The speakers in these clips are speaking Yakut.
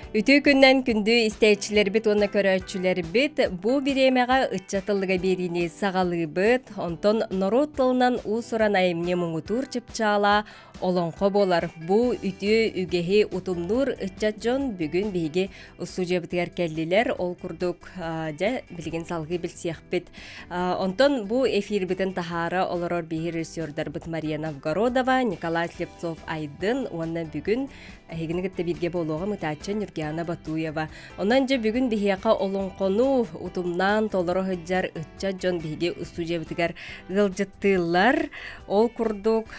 Үтүө күннэн күндү истээччилэрбит уонна көрөөччүлэрбит бу бириэмэҕэ ыччат тыллыга биэриини саҕалыыбыт. Онтон норуот тылынан уус-уран айымньы муҥутуур чыпчаала олоҥхо буолар. Бу үтүө үгэһи утумнуур ыччат дьон бүгүн биһиги устуудьуйабытыгар кэллилэр. Ол курдук, дьэ, билигин салгыы билсиэхпит. Онтон бу эфирбитин таһаара олорор биһи режиссердарбыт Мария Новгородова, Николай Слепцов-Айдын уонна бүгүн Эһигини кытта бииргэ буолуоҕа мытааччы Нюргиана Батуева. Онон дьэ бүгүн биһиэхэ олоҥхону утумнаан толоро сылдьар ыччат дьон биһиги устуудьуйабытыгар ыалдьыттыыллар. Ол курдук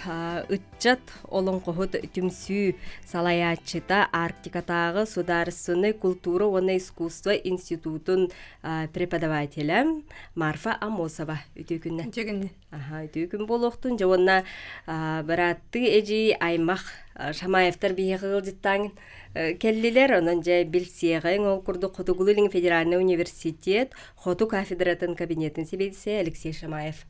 ыччат олоҥхоһут түмсүү салайааччыта Арктикатааҕы судаарыстыбаннай култуура уонна искусство институтун преподавателэ Марфа Амосова. Үтүө күннэ. Үтүө күннэ. Аха, үтүө күн буолуохтун. Дьэ уонна бырааттыы эдьиий аймах Шамаевтар биһиэхэ ыалдьыттаан кэллилэр. Онон дьэ билсиэҕиҥ. Ол курдук Хотугулуу-Илиҥ федеральнай университет Хоту кафедратын кабинетын сэбиэдиссэйэ Алексей Шамаев.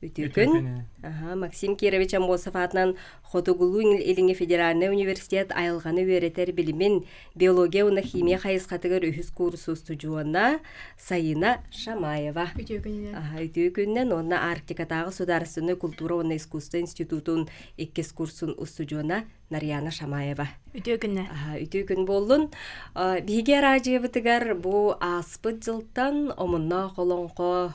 Үтүө күн. Аха, Максим Кирович Аммосов аатынан Хотугулуу-Илиҥҥи федеральнай университет айылҕаны үөрэтэр билимин биология уонна химия хайысхатыгар үһүс курс устудьуона Сайына Шамаева. Үтүө күнүнэн. Үтүө күнүнэн уонна Арктикатааҕы судаарыстыбаннай култуура уонна искусство институтун иккис курсун устудьуона Нарьяна Шамаева. Үтүө күннэ. Үтүө күн буоллун. Биһиги араадьыйабытыгар бу ааспыт дьылтан омуннаах олоҥхо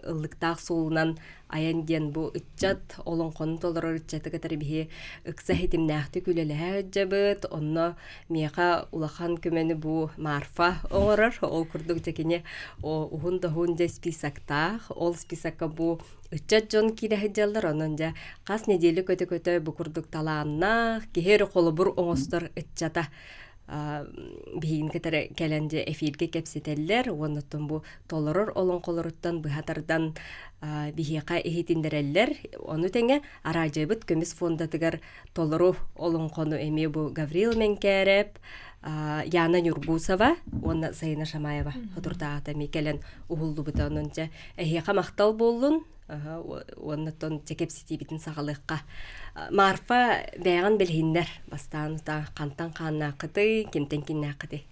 ыллыктаах суолунан айан диэн бу ыччат олоҥхону толорор ыччаты кытары биһи ыкса ситимнээхтик үлэлэһэ сылдьабыт. Онно миэхэ улахан көмөнү бу Марфа оҥорор. Ол курдук дьэ кини уһун да уһун дьэ списоктаах. Ол списокка бу ыччат дьон киирэ сылдьаллар. Онон дьэ хас неделя көтө-көтө бу курдук талааннаах, киһи эрэ холобур оҥостор ыччата биһигин кытары кэлэн дьэ эфиргэ кэпсэтэллэр уонна оттон бу толорор олоҥхолоруттан быһа тардан биһиэхэ иһитиннэрэллэр. Ону тэҥэ араадьыйабыт көмүс фондатыгар толору олоҥхону эмиэ бу Гаврил Мэҥкээрэп, Яна Нюргусова уонна Сайына Шамаева хотуртааҕыта эмиэ кэлэн уһуллубута. Онон дьэ эһиэхэ махтал буоллун. Уонна оттон дьэ кэпсэтиибитин саҕалыахха. Марфа бэйэҕин билиһиннэр бастаан утаа хантан хааннааххытый, кимтэн киннээххитий?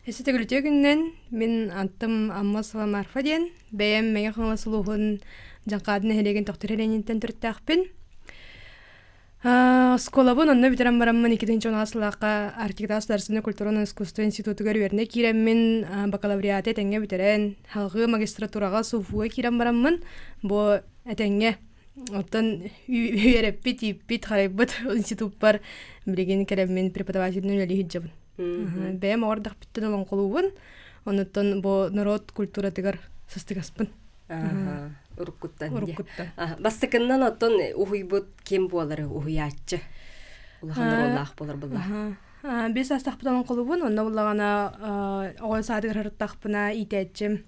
Өссө төгүлүтүө күнүнэн мин аттым Аммосова Марфа диэн бэйэм Мэҥэ Хаҥалас улууһун Дьаҥхаады нэһилиэгин Төхтүр Ленинтэн төрүттээхпин. Оскуолабын онно бүтэрэн бараммын 2016 сыллаахха Арктикатааҕы государственнай культурнай искусство институтугар үөрэнэ киирэммин бакалавриаты этэҥҥэ бүтэрэн, салҕыы магистратураҕа СУФУ-га киирэн бараммын бу этэҥҥэ оттон үөрэппит, ииппит, харайбыт институппар билигин кэлэммин преподавателинэн үлэлии сылдьабын. Бэйэм оҕордохпуттан олоҥхолуубун, онуттан бу норуот культуратыгар сыстыгаспын. Уруккуттан. Уруккуттан. Бастакыннан оттон уһуйбут ким буолары уһуйааччы улахан оруоллаах буолар булла. Бес астахпытан оҥколубун, онно буллаҕына оҕо саадыгар сырыттахпына иитээччим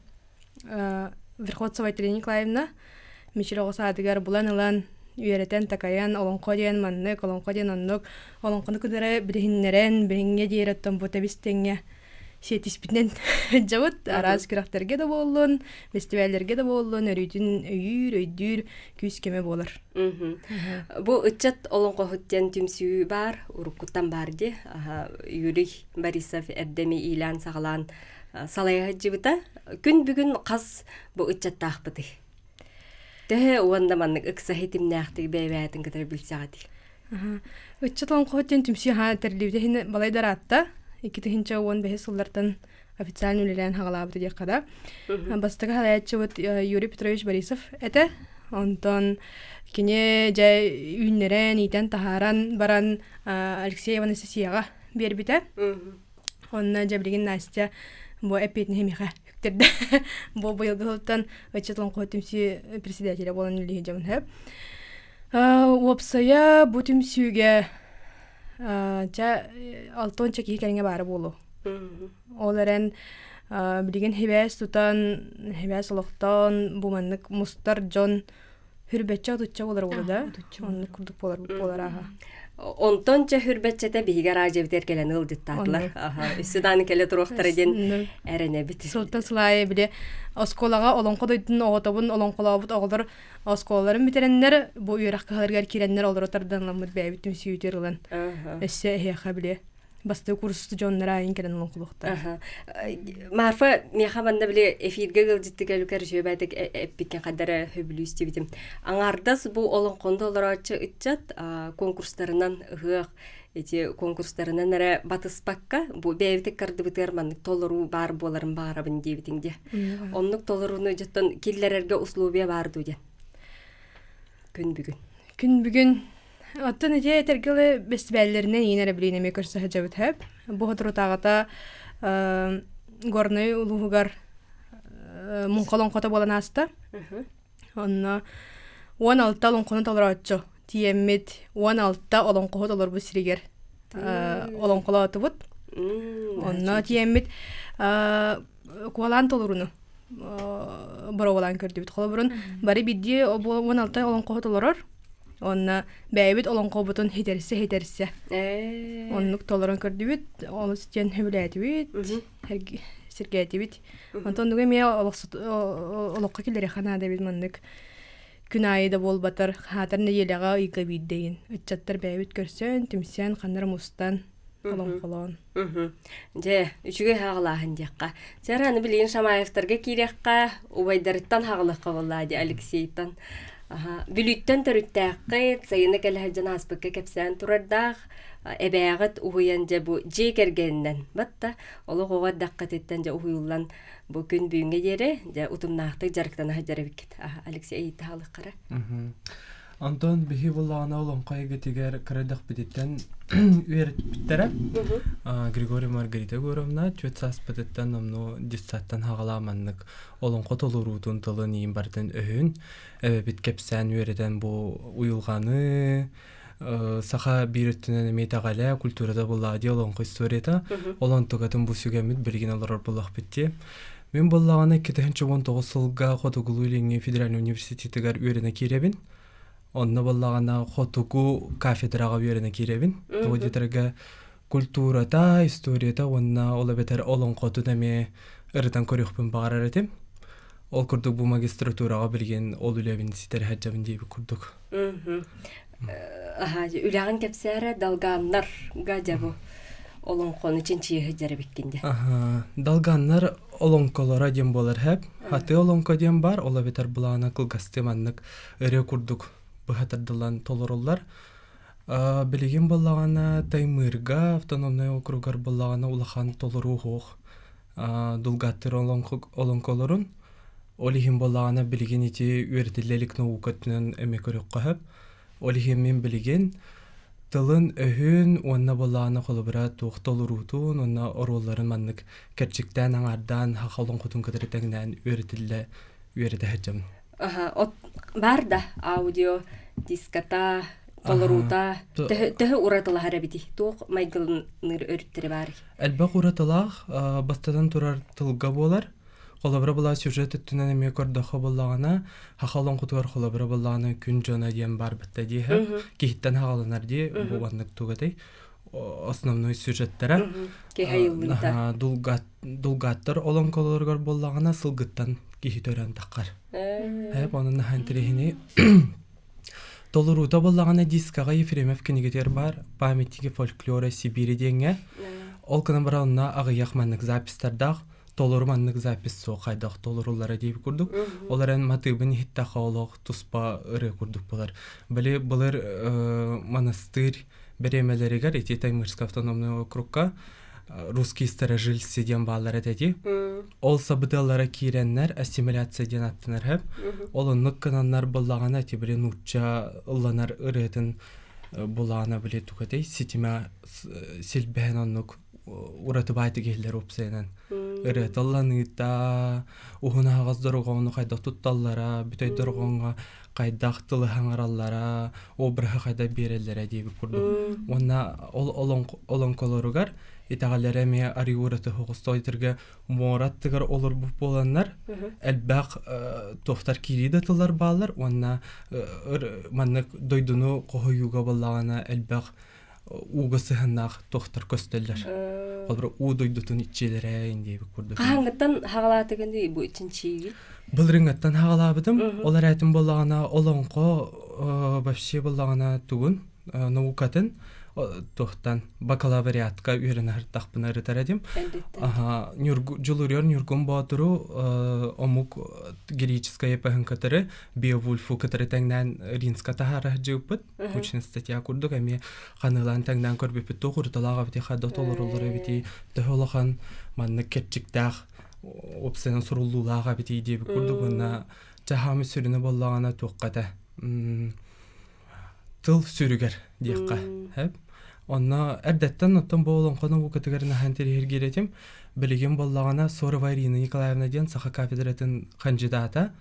Верхотцева Екатерина Николаевна Мичил оҕо саадыгар булан ылан үөрэтэн такайан олоҥхо диэн маннык, олоҥхо диэн оннук, олоҥхону кытары билиһиннэрэн, билиҥҥэ диэри оттон бу тэбис тэҥҥэ сиэтиспитинэн дьабыт араас күрэхтэргэ да буоллун, бэстибээллэргэ да буоллун, өрүүтүн өйүүр, өйдүүр күүс-көмө буолар. Бу ыччат олоҥхоһут диэн түмсүү баар, уруккуттан баар дии. Юрий Борисов эрдэми иилээн-саҕалаан салайа сылдьыбыта. Күн бүгүн хас бу ыччаттаахпытый? Төһө уонна маннык ыкса ситимнээхтик бэйэ-бэйэтин кытары билсэҕитий? Ыччат олоҥхоһут диэн түмсүү аһаа тэриллибитэ иһин балай да ыраатта. 2015 сыллартан официально үлэлээн хаҕалаабыта диэххэ да. Бастакы салайааччыбыт Юрий Петрович Борисов этэ. Онтон кини дьэ үүннэрэн, иитэн таһааран баран Алексеева Анастасияҕа биэрбитэ. Онно дьэ билигин Настя бу эппиэтинэһи миэхэ үктэрдэ. Бу быйылгы сылтан ыччат олоҥхоһут түмсүү председателэ буолан үлэлии сылдьабын сөп. Уопсайа бу түмсүүгэ чэ алтыанча киһи кэриҥэ баара буолуо. Ол эрэн билигин сибээс тутан, сибээс олохтоон бу маннык мустар дьон Хүрбэччэ отучча буолар буолла да? Оннук курдук буолар буолар ааһа. Онтон чэ хүрбэччэтэ биһиги араадьыйабытыгар кэлэн ыалдьыттаатылар. Өссө даҕаны кэлэ туруохтара диэн эрэнэбит. Сылтан сыл аайы били оскуолаҕа олоҥхо дойдутун оҕотобун олоҥхолообут оҕолор оскуолаларын бүтэрэннэр бу үөрэх кыһаларыгар киирэннэр олоро тарданламмыт бэйэбит түмсүүтүгэр ылан өссө эһиэхэ били. Бастыы курс дьоннора айын кэлэн олоҥхолуохтара. Марфа миэхэ манна били эфиргэ ыалдьыттык элүкэр үчүгэйбээтик эппиккин хаддара сөбүлүү истибитим. Аҥаардас бу олоҥхону толорооччу ыччат конкурстарынан ыһыах ити конкурстарынан эрэ батыспакка бу бэйэбитик кардыбытыгар маннык толоруу баар буоларын баарабын диэбитиҥ дии. Оннук толорууну дьоттон киллэрэргэ условия баар дуу диэн. Күн бүгүн. Күн бүгүн Оттон ити этэргэ бэстибээллэринэн иин эрэ билиин эмиэ көрсө сылдьабыт сөп. Бу соторутааҕыта Горнай улууһугар муҥха олоҥхото буолан ааста. Онно 16 олоҥхону толорооччу тиийэммит 16 олоҥхоһут олорбут сиригэр олоҥхолоотубут. Онно тиийэммит куолаан толоруну боруобалаан көрдүбүт. Холобурун бары биирдии 16 олоҥхоһут олорор. Онно бэйэбит олоҥхобутун хитэрсэ-хитэрсэ. Оннук толорон көрдүбүт. Олус диэн сөбүлээтибит, сэргээтибит. Онтон оннук эмиэ олоххо киллэриэххэ наада эбит маннык күн аайы да буолбатар, хаатар нэдиэлэҕэ ыйга биирдэйин. Ыччаттар бэйэбит көрсөн, түмсэн, ханна эрэ мустан олоҥхолоон. Дьэ, үчүгэй хаҕылааһын диэххэ. Чэ, аны билигин Шамаевтарга киириэххэ, убайдарыттан хаҕылыахха буоллаа дии Алексейтан. Аха, Бүлүүттэн төрүттээххит, сайыны кэлэ сылдьан ааспыкка кэпсээн турардаах, эбээҕит уһуйан дьэ бу дьиэ кэргэнинэн батта олох оҕо эрдэххититтэн дьэ уһуйуллан бу күн бүгүҥҥэ диэри дьэ утумнаахтык дьарыктана сылдьар эбиккит. Аха, Алексей ыйытта хаалыаххара. Онтон биһи буллаҕына олоҥхо эйгэтигэр кыра эрдэхпититтэн үөрэппиттэрэ. Григорий Маргарита Егоровна түөрт сааспытыттан номнуо детсадтан хаҕалаа маннык олоҥхо толоруутун тылын иин барытын өһүн эбэбит кэпсээн үөрэтэн бу уйулҕаны саха биир өттүнэн эмиэ итэҕэлэ культурата буллаҕа дии олоҥхо историята ол онтукатын бу сүгэммит билигин олорор буоллахпыт дии Мин буоллаҕына 2019 сылга Хотугулуу-Илиҥҥи федеральнай университетыгар үөрэнэ киирэбин. Онно буоллаҕына хотугу кафедраҕа үөрэнэ киирэбин. Тоҕо диэтэргэ культурата, историята уонна ол эбэтэр олоҥхотун эмиэ ырытан көрүөхпүн баҕарар этим. Ол курдук бу магистратураҕа билигин ол үлэбин ситэрэ сылдьабын диэбит курдук. Аһаа, үлэҕин кэпсээрэ долганнарга дьэ бу олоҥхону чинчийэ сылдьар эбиккин дии. Аһаа, долганнар олоҥхолоро диэн буолар һэп. Хатыы олоҥхо диэн баар, ол эбэтэр былаана кылгастыы маннык ырыа курдук быһа тардыллан толоруллар. Билигин буоллаҕына Таймыырга автономнай округар буоллаҕына улахан толоруу суох. Дулгаттыр олоҥхолорун Ол иһин буоллаҕына билигин ити үөрэтиллэ илик наука өттүнэн эмиэ көрүөххэ сөп. Ол иһин мин билигин тылын-өһүн уонна буоллаҕына холобура туох толоруутун уонна оруолларын маннык кэрчиктээн аҥаардаан саха олоҥхотун кытары тэҥнээн үөрэтиллэ үөрэтэ сылдьабын. Аха, от баар да аудио диската толоруута төһө уратылаһар эбитий? Туох майгылыныр өрүттэри баарый? Элбэх уратылаах, бастатан турар тылга буолар. Холобура была сюжет өттүнэн эмиэ көрдөххө буоллаҕына, саха олоҥхотугар холобура буоллаҕына күн дьоно диэн баар бытта дии киһиттэн хаҕаланар дии бу маннык тугу этэй основной сюжеттара киһи дулгаттар олоҥхолоругар буоллаҕына сылгыттан киһи төрөөн таххар эп онон наһаа интэриэһинэй толоруута буоллаҕына дискаҕа Ефремов кинигэтигэр баар памятники фольклора Сибири диэҥҥэ ол гынан баран онно аҕыйах маннык записьтардаах толору маннык запись суох хайдах толоруллара диэбит курдук. Ол эрэн матыыбын иһиттэххэ олох туспа ырыа курдук буолар. Били былыр монастырь бэриэмэлэригэр ити Таймырскай автономный округка русский старожильцы диэн бааллар этэ дии. Ол сабыдыаллара киирэннэр ассимиляция диэн аттанар хэп. Ол оннук гынаннар буллаҕына ити били нуучча ылланар ырыатын булаана били тугатый ситимэ силбэһэн оннук ураты баайтык иһиллэр уопсайынан ырыаталланыыта уһун аһаҕас дорҕоону хайдах тутталлара бүтэй дорҕооҥҥо хайдах тылы хаҥараллара обраһы хайдах биэрэллэрэ диэбит курдук уонна ол олоҥхолоругар итэҕэллэрэ эмиэ арыы ураты соҕус муора аттыгар олорбут буоланнар элбэх туохтар киирии да тыллар бааллар уонна маннык дойдуну хоһуйууга буоллаҕына элбэх ууга сыһыаннаах туохтар көстөллөр. Холобура уу дойдутун иччилэрэ диэбит курдук. Хаһааҥҥыттан хаҕалаатыгын бу чинчийиги? Былырыҥҥыттан хаҕалаабытым. Ол эрээтин буоллаҕына олоҥхо вообще буоллаҕына тугун наукатын. Туохтан бакалавриатка үөрэнэ сырыттахпына ырытар этим. Аха, Дьулуруйар Ньургун Боотуру омук греческай эпоһын кытары Беовульфу кытары тэҥнээн Ринска таһаара сылдьыбыппыт. Научная статья курдук эмиэ ханыылаан тэҥнээн көрбүппүт. Туох уруталаах эбитий, хайдах толоруллар эбитий, төһө улахан маннык кэрчиктээх уопсайынан суруллуулаах эбитий диэбит курдук уонна чаһаамы сүрүнэ буоллаҕына туохха этэ тыл сүрүгэр диэххэ сөп. Онно эрдэттэн оттон бу олоҥхону наукатыгар наһаа интэриэһиргиир этим. Билигин буоллаҕына Сорова Ирина Николаевна диэн саха кафедратын хандьыдаата.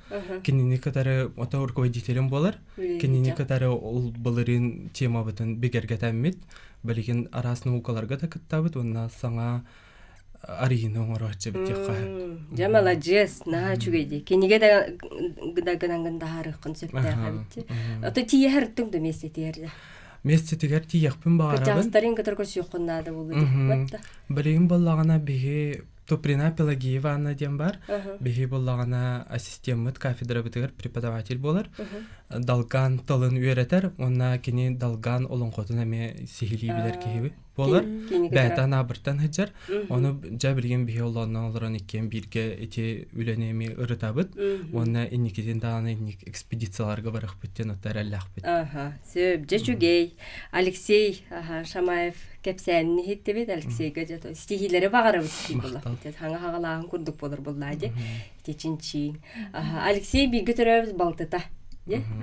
Кинини кытары ото руководителем буолар. Кинини кытары ол былырыын темабытын бигэргэтэммит. Билигин араас наукаларга да кыттабыт уонна саҥа арыйыны оҥорооччу диэххэ. Дьэ маладьыас, наһаа үчүгэй дии. Кинигэ да да гынан таһаарыаххын сөптөөх эбит. Ото тиийэһэр түҥ да миэстэтигэр да. Миэстэтигэр тиийэхпин баҕарабын. Кырдьаҕастарын кытары көрсүөххүн наада буолуо дии. Билигин буоллаҕына биһи Туприна Пелагея Ивановна диэн бар. Биһи буоллаҕына ассистеммыт кафедрабытыгар преподаватель буолар. Далган тылын үөрэтэр уонна кини Далган олоҥхотун эмиэ сиһилии билэр киһибит. буолар. Бэйэтэ анаабыртан сылдьар. Ону дьэ билигин биһи олооннон олорон иккиэн бииргэ ити үлэни эмиэ ырытабыт. Уонна инникитин даҕаны инник экспедицияларга барыахпыт диэн отто эрэллээхпит. Аха, сөп, дьэ үчүгэй. Алексей аха, Шамаев кэпсээнин иһиттибит. Алексейга дьэ стихилэри баҕарабыт дии буолла. Хаҥа хаҕалааһын курдук буолар буоллаа дии. Ити чинчиин. Аха, Алексей бииргэ төрөөбүт балтыта.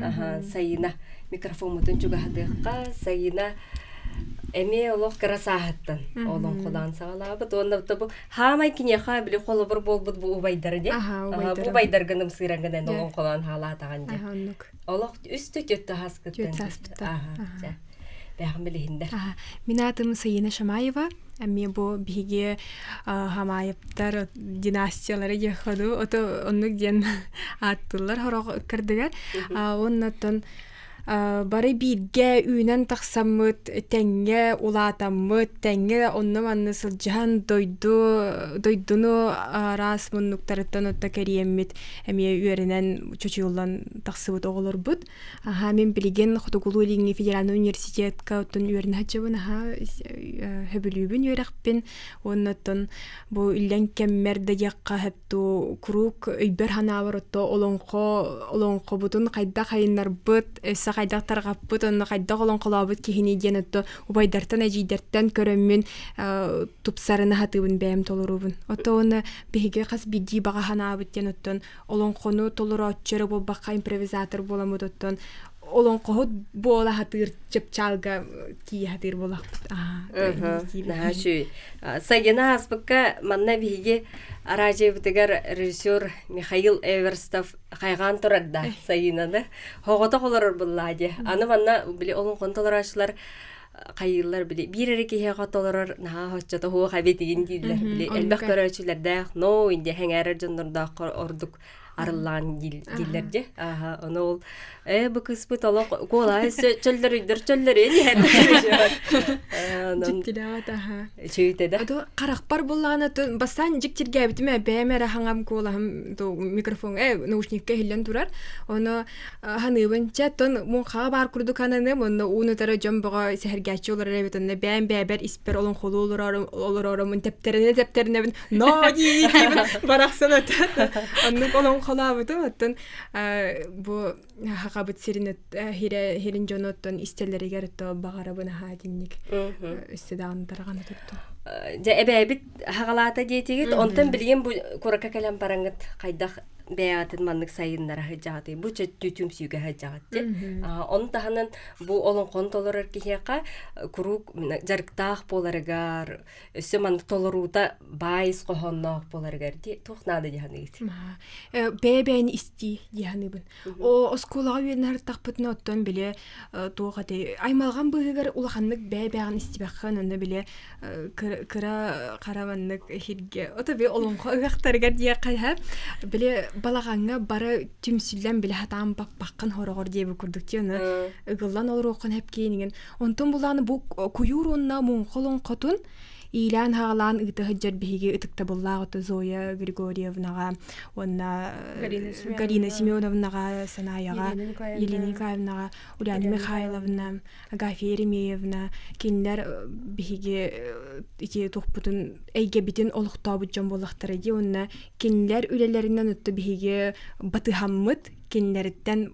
Аха, Сайына микрофоммутун чугаһатыахха. Сайына эмиэ олох кыра сааһыттан олоҥхолоон саҕалаабыт уонна бу хаамай киниэхэ били холобур буолбут бу убайдары дии бу убайдаргын ымсыырангынан олоҥхолоон хаалаатаҕын дии олох үс түөт таһаскыттан бэйэҕин билиһиннэр Мин аатым Саина Шамаева. Эмиэ бу биһиги Хамаевтар династиялара диэххэ дуу, ото оннук диэн ааттыыллар сорох ыккардыгар. Уонна оттон бары бииргэ үүнэн тахсаммыт, тэҥҥэ улаатаммыт, тэҥҥэ онно-манна сылдьыһан дойду дойдуну араас муннуктарыттан отто кэрийэммит эмиэ үөрэнэн чочуйуллан тахсыбыт оҕолорбут. Аһаа, мин билигин Хотугулуу-Илиҥҥи федеральнай университетка оттон үөрэнэ сылдьабын, аһаа, сөбүлүүбүн үөрэхпин уонна оттон бу иллэҥ кэммэр да диэххэ сөп дуу, куруук өйбөр-санаабар отто олоҥхо олоҥхобутун хайдах айыннарбыт, өссө хайдах тарҕаппыт уонна хайдах олоҥхолообут киһиний диэн отто убайдартан, эдьиийдэртэн көрөммүн тупсарына сатыыбын бэйэм толоруубун. Отто уонна биһиги хас биирдии баҕа санаабыт диэн оттон олоҥхону толорооччу эрэ буолбакка импровизатор буоламмыт оттон олоҥхоһут буола сатыыр чыпчаалга тиийэ сатыыр буолахпыт. Наһаа үчүгэй. Сайына ааспыкка манна биһиги араадьыйабытыгар режиссер Михаил Эверстов хайҕаан турар да Сайынаны хоҕотох олорор буллаа дии. Аны манна били олоҥхону толорооччулар хайыыллар били биир эрэ киһиэхэ толорор наһаа хоччото хуох эбитигин дииллэр били элбэх көрөөччүлэрдээх но инде сэҥээрэр дьоннордоох ордук арыллаан дииллэр дьэ аха ону ол э бу кыыспыт олох куолаһа чөллөрүйдөр чөллөрүйэн иһэр Дьиктилээҕит аха үчүгүтэ да Ото харахпар буллаҕына бастаан дьиктиргээбитим ээ бэйэм эрэ хаҥам куолаһым микрофон э наушникка иһиллэн турар ону Ханыыбын чэ оттон муҥхаҕа баар курдук хананыам онно уун утары дьон бөҕө сэһэргээччи олорор эбит онно бэйэм бэйэбэр испэр олоҥхолуу олорорумун тэптэринэ тэптэринэбин ноо дии диибин барахсан оннук олоҥхолообутум оттон бу хахабыт сирин хирэ хирин дьону оттон истэллэригэр то баҕарабын аһаа итинник өссө даҕаны тарҕана турдум дьэ эбээбит хаҕалаата диэтигит онтон билигин бу куоракка кэлэн бараҥҥыт хайдах бэйэҕитин маннык сайыннара сылдьаҕытый бу чөттүү түмсүүгэ сылдьаҕыт дии ону таһынан бу олоҥхону толорор киһиэхэ куруук дьарыктаах буоларыгар өссө маннык толоруута баай ис хоһоонноох буоларыгар дии туох наада дии саныыгыт бэйэ-бэйэни истии дии саныыбын о оскуолаҕа үөрэнэ сырыттахпытына оттон били туох этэй аймалҕан быыһыгар улаханнык бэйэ-бэйэҕин истибэххин онно били кыра хара маннык иһиргэ ото би олоҥхо ыһыахтарыгар диэххэ били балаҕаҥҥа бары түмсүллэн били хатаан баппаххын хороҕор диэбит курдук дии ону ыгыллан олоруоххун хэпкиинигин онтон булааны бу куйуур уонна муҥха олоҥхотун. Иилээн-хаҕалаан ыыта сылдьар биһиги ытыктабыллаах ото Зоя Григорьевнаҕа уонна Галина Семеновнаҕа, Санаяҕа, Елена Николаевнаҕа, Ульяна Михайловна, Агафья Еремеевна кинилэр биһиги ити туохпутун эйгэбитин олохтообут дьон буоллахтара дии уонна кинилэр үлэлэринэн отто биһиги батыһаммыт кинилэриттэн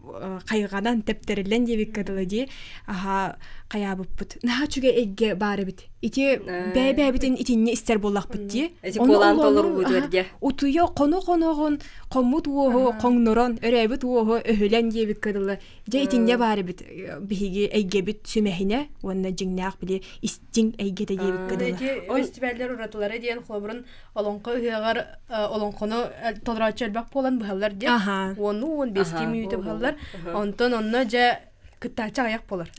хайҕанан тэптэриллэн диэбиккэ дылы дии аха хайаабыппыт наһаа үчүгэй эйгэ баар эбит ити бэйэ-бэйэбитин итиннэ истэр буоллахпыт дии Эти куолаан толорубут эргэ утуйа хоно-хоноҕун хоммут уоһу хоҥнорон өрөөбүт уоһу өһүлэн диэбиккэ дылы дьэ итиннэ баар эбит биһиги эйгэбит сүмэһинэ уонна дьиҥнээх били истиҥ эйгэтэ диэбиккэ дылы Ити фестиваллар уратылара диэн холобурун олоҥхо ыһыаҕар олоҥхону толорооччу элбэх буолан быһаллар диэн уону 15 мүнүүтэ быһаллар онтон онно дьэ кыттааччы аҕыйах буолар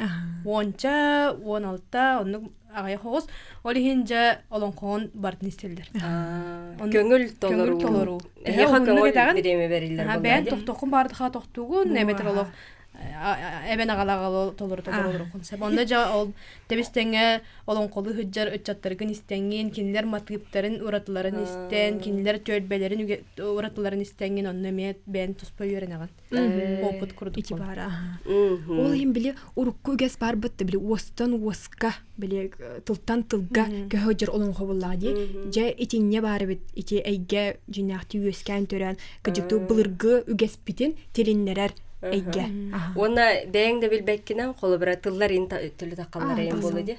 уонча 16 оннук аҕыйах оҕус ол иһин дьэ олоҥхоҕун барытын истэллэр көҥүл толоруу эһиэхэ көҥүл бириэмэ бэриллэр бэйэн тохтоххун баардыха тохтуугун эбэтэр олох эбэн аҕалаҕал толору толору сөп онно дьэ ол тэбис-тэҥҥэ олоҥхолуу сылдьар ыччаттаргын истэҥҥин кинилэр матыыптарын уратыларын истэн кинилэр түөлбэлэрин уратыларын истэҥҥин онно эмиэ бэйэн туспа үөрэнэҕин опыт курдук ити баара ол иһин били урукку үгэс баарбыт да били уостан уоска били тылтан тылга көһө дьэр олоҥхо буоллаҕа дии дьэ итиннэ баар эбит ити эйгэ дьиҥнээхтии үөскээн төрөөн кыдьыктыы былыргы үгэспитин тилиннэрэр эйгэ уонна бэйэҥ да билбэккинэн холобура тыллар ин төлө таххаллар эйэн буолуо дии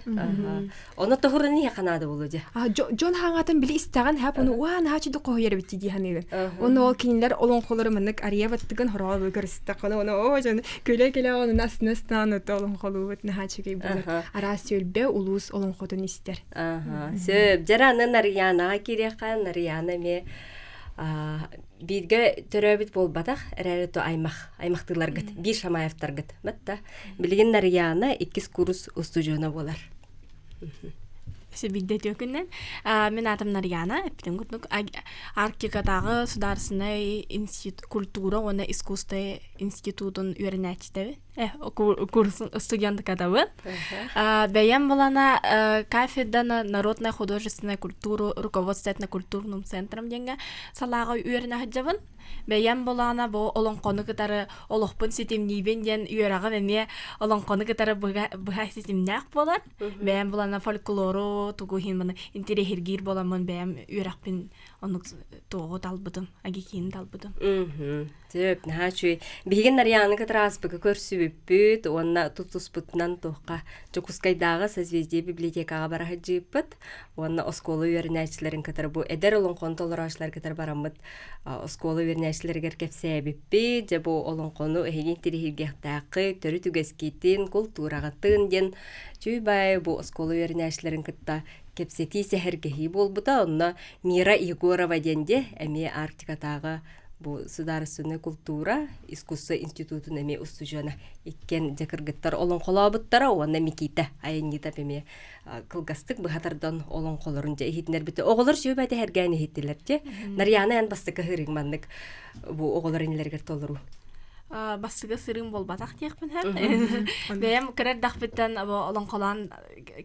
Ону тоһуран иһэ ханаада болу дьэ. Дьон хаҥатын били истэҕин хэп ону уа наһаа чуду хоһуйар эбит дии саныыбын. Ону ол кинилэр олоҥхолору маннык арыйа баттыгын хороҕо көрүстэххинэ ону оо дьон күлэ-күлэ ону астына-астаан ото олоҥхолуубут наһаа үчүгэй буолар. Араас түөлбэ улуус олоҥхотун истэр. Сөп. Дьэ аны Нарыйаанаҕа киириэххэ Нарыйаана эмиэ бииргэ төрөөбүт буолбатах эрээри то аймах аймахтыыларгыт биир Шамаевтаргыт батта билигин Нарыйаана иккис курс устудьуона буолар. Биирдэ үтүө Мин аатым Нарьяна, эппитим курдук Арктикатааҕы судаарыстыбаннай институт культура уонна искусство институтун үөрэнээччитэбин. Курс студенткатабын. Бэйэм булана кафедра народной художественной культуры руководство этнокультурным центром диэҥҥэ салааҕа үөрэнэ сылдьабын. Бэйэм булаана бу олоҥхону кытары олохпун ситимниибин диэн үөрэҕим эмиэ олоҥхону кытары быһа ситимнээх буолар. Бэйэм булана фольклору тугу иһин маны интэриэһиргиир буоламмын бэйэм үөрэхпин оннук туоҕу талбытым, агикиини талбытым. Сөп, наһаа үчүгэй. Биһигин Нарьяны кытары ааспыкка көрсүбүппүт уонна тутуспутунан туохха Дьокуускайдааҕы Созвездие библиотекаҕа бара сылдьыыппыт уонна оскуола үөрэнээччилэрин кытары бу эдэр олоҥхону толорооччулары кытары бараммыт оскуола үөрэнээччилэригэр кэпсээбиппит. Дьэ бу олоҥхону эһиги интириэһиргиэхтээххит, төрүт үгэскитин, култуураҕытын диэн чуй-баай бу оскуола үөрэнээччилэрин кытта кэпсэтии сэһэргэһии буолбута. Онно Мира Егорова диэн дьэ эмиэ Арктикатааҕы бу судаарыстыбаннай култуура искусство институтун эмиэ устудьуона иккиэн дьэ кыргыттар олоҥхолообуттара уонна Микита айанньытап эмиэ кылгастык быһа тардан олоҥхолорун дьэ иһитинэрбит оҕолор сүөбэ тэһэргээн иһиттилэр дьэ Нарьяна эн бастакы сырыыҥ маннык бу оҕолор иннилэригэр толоруу бастакы сырыым буолбатах диэхпин һэн бэйэм кыра эрдэхпиттэн олоҥхолоон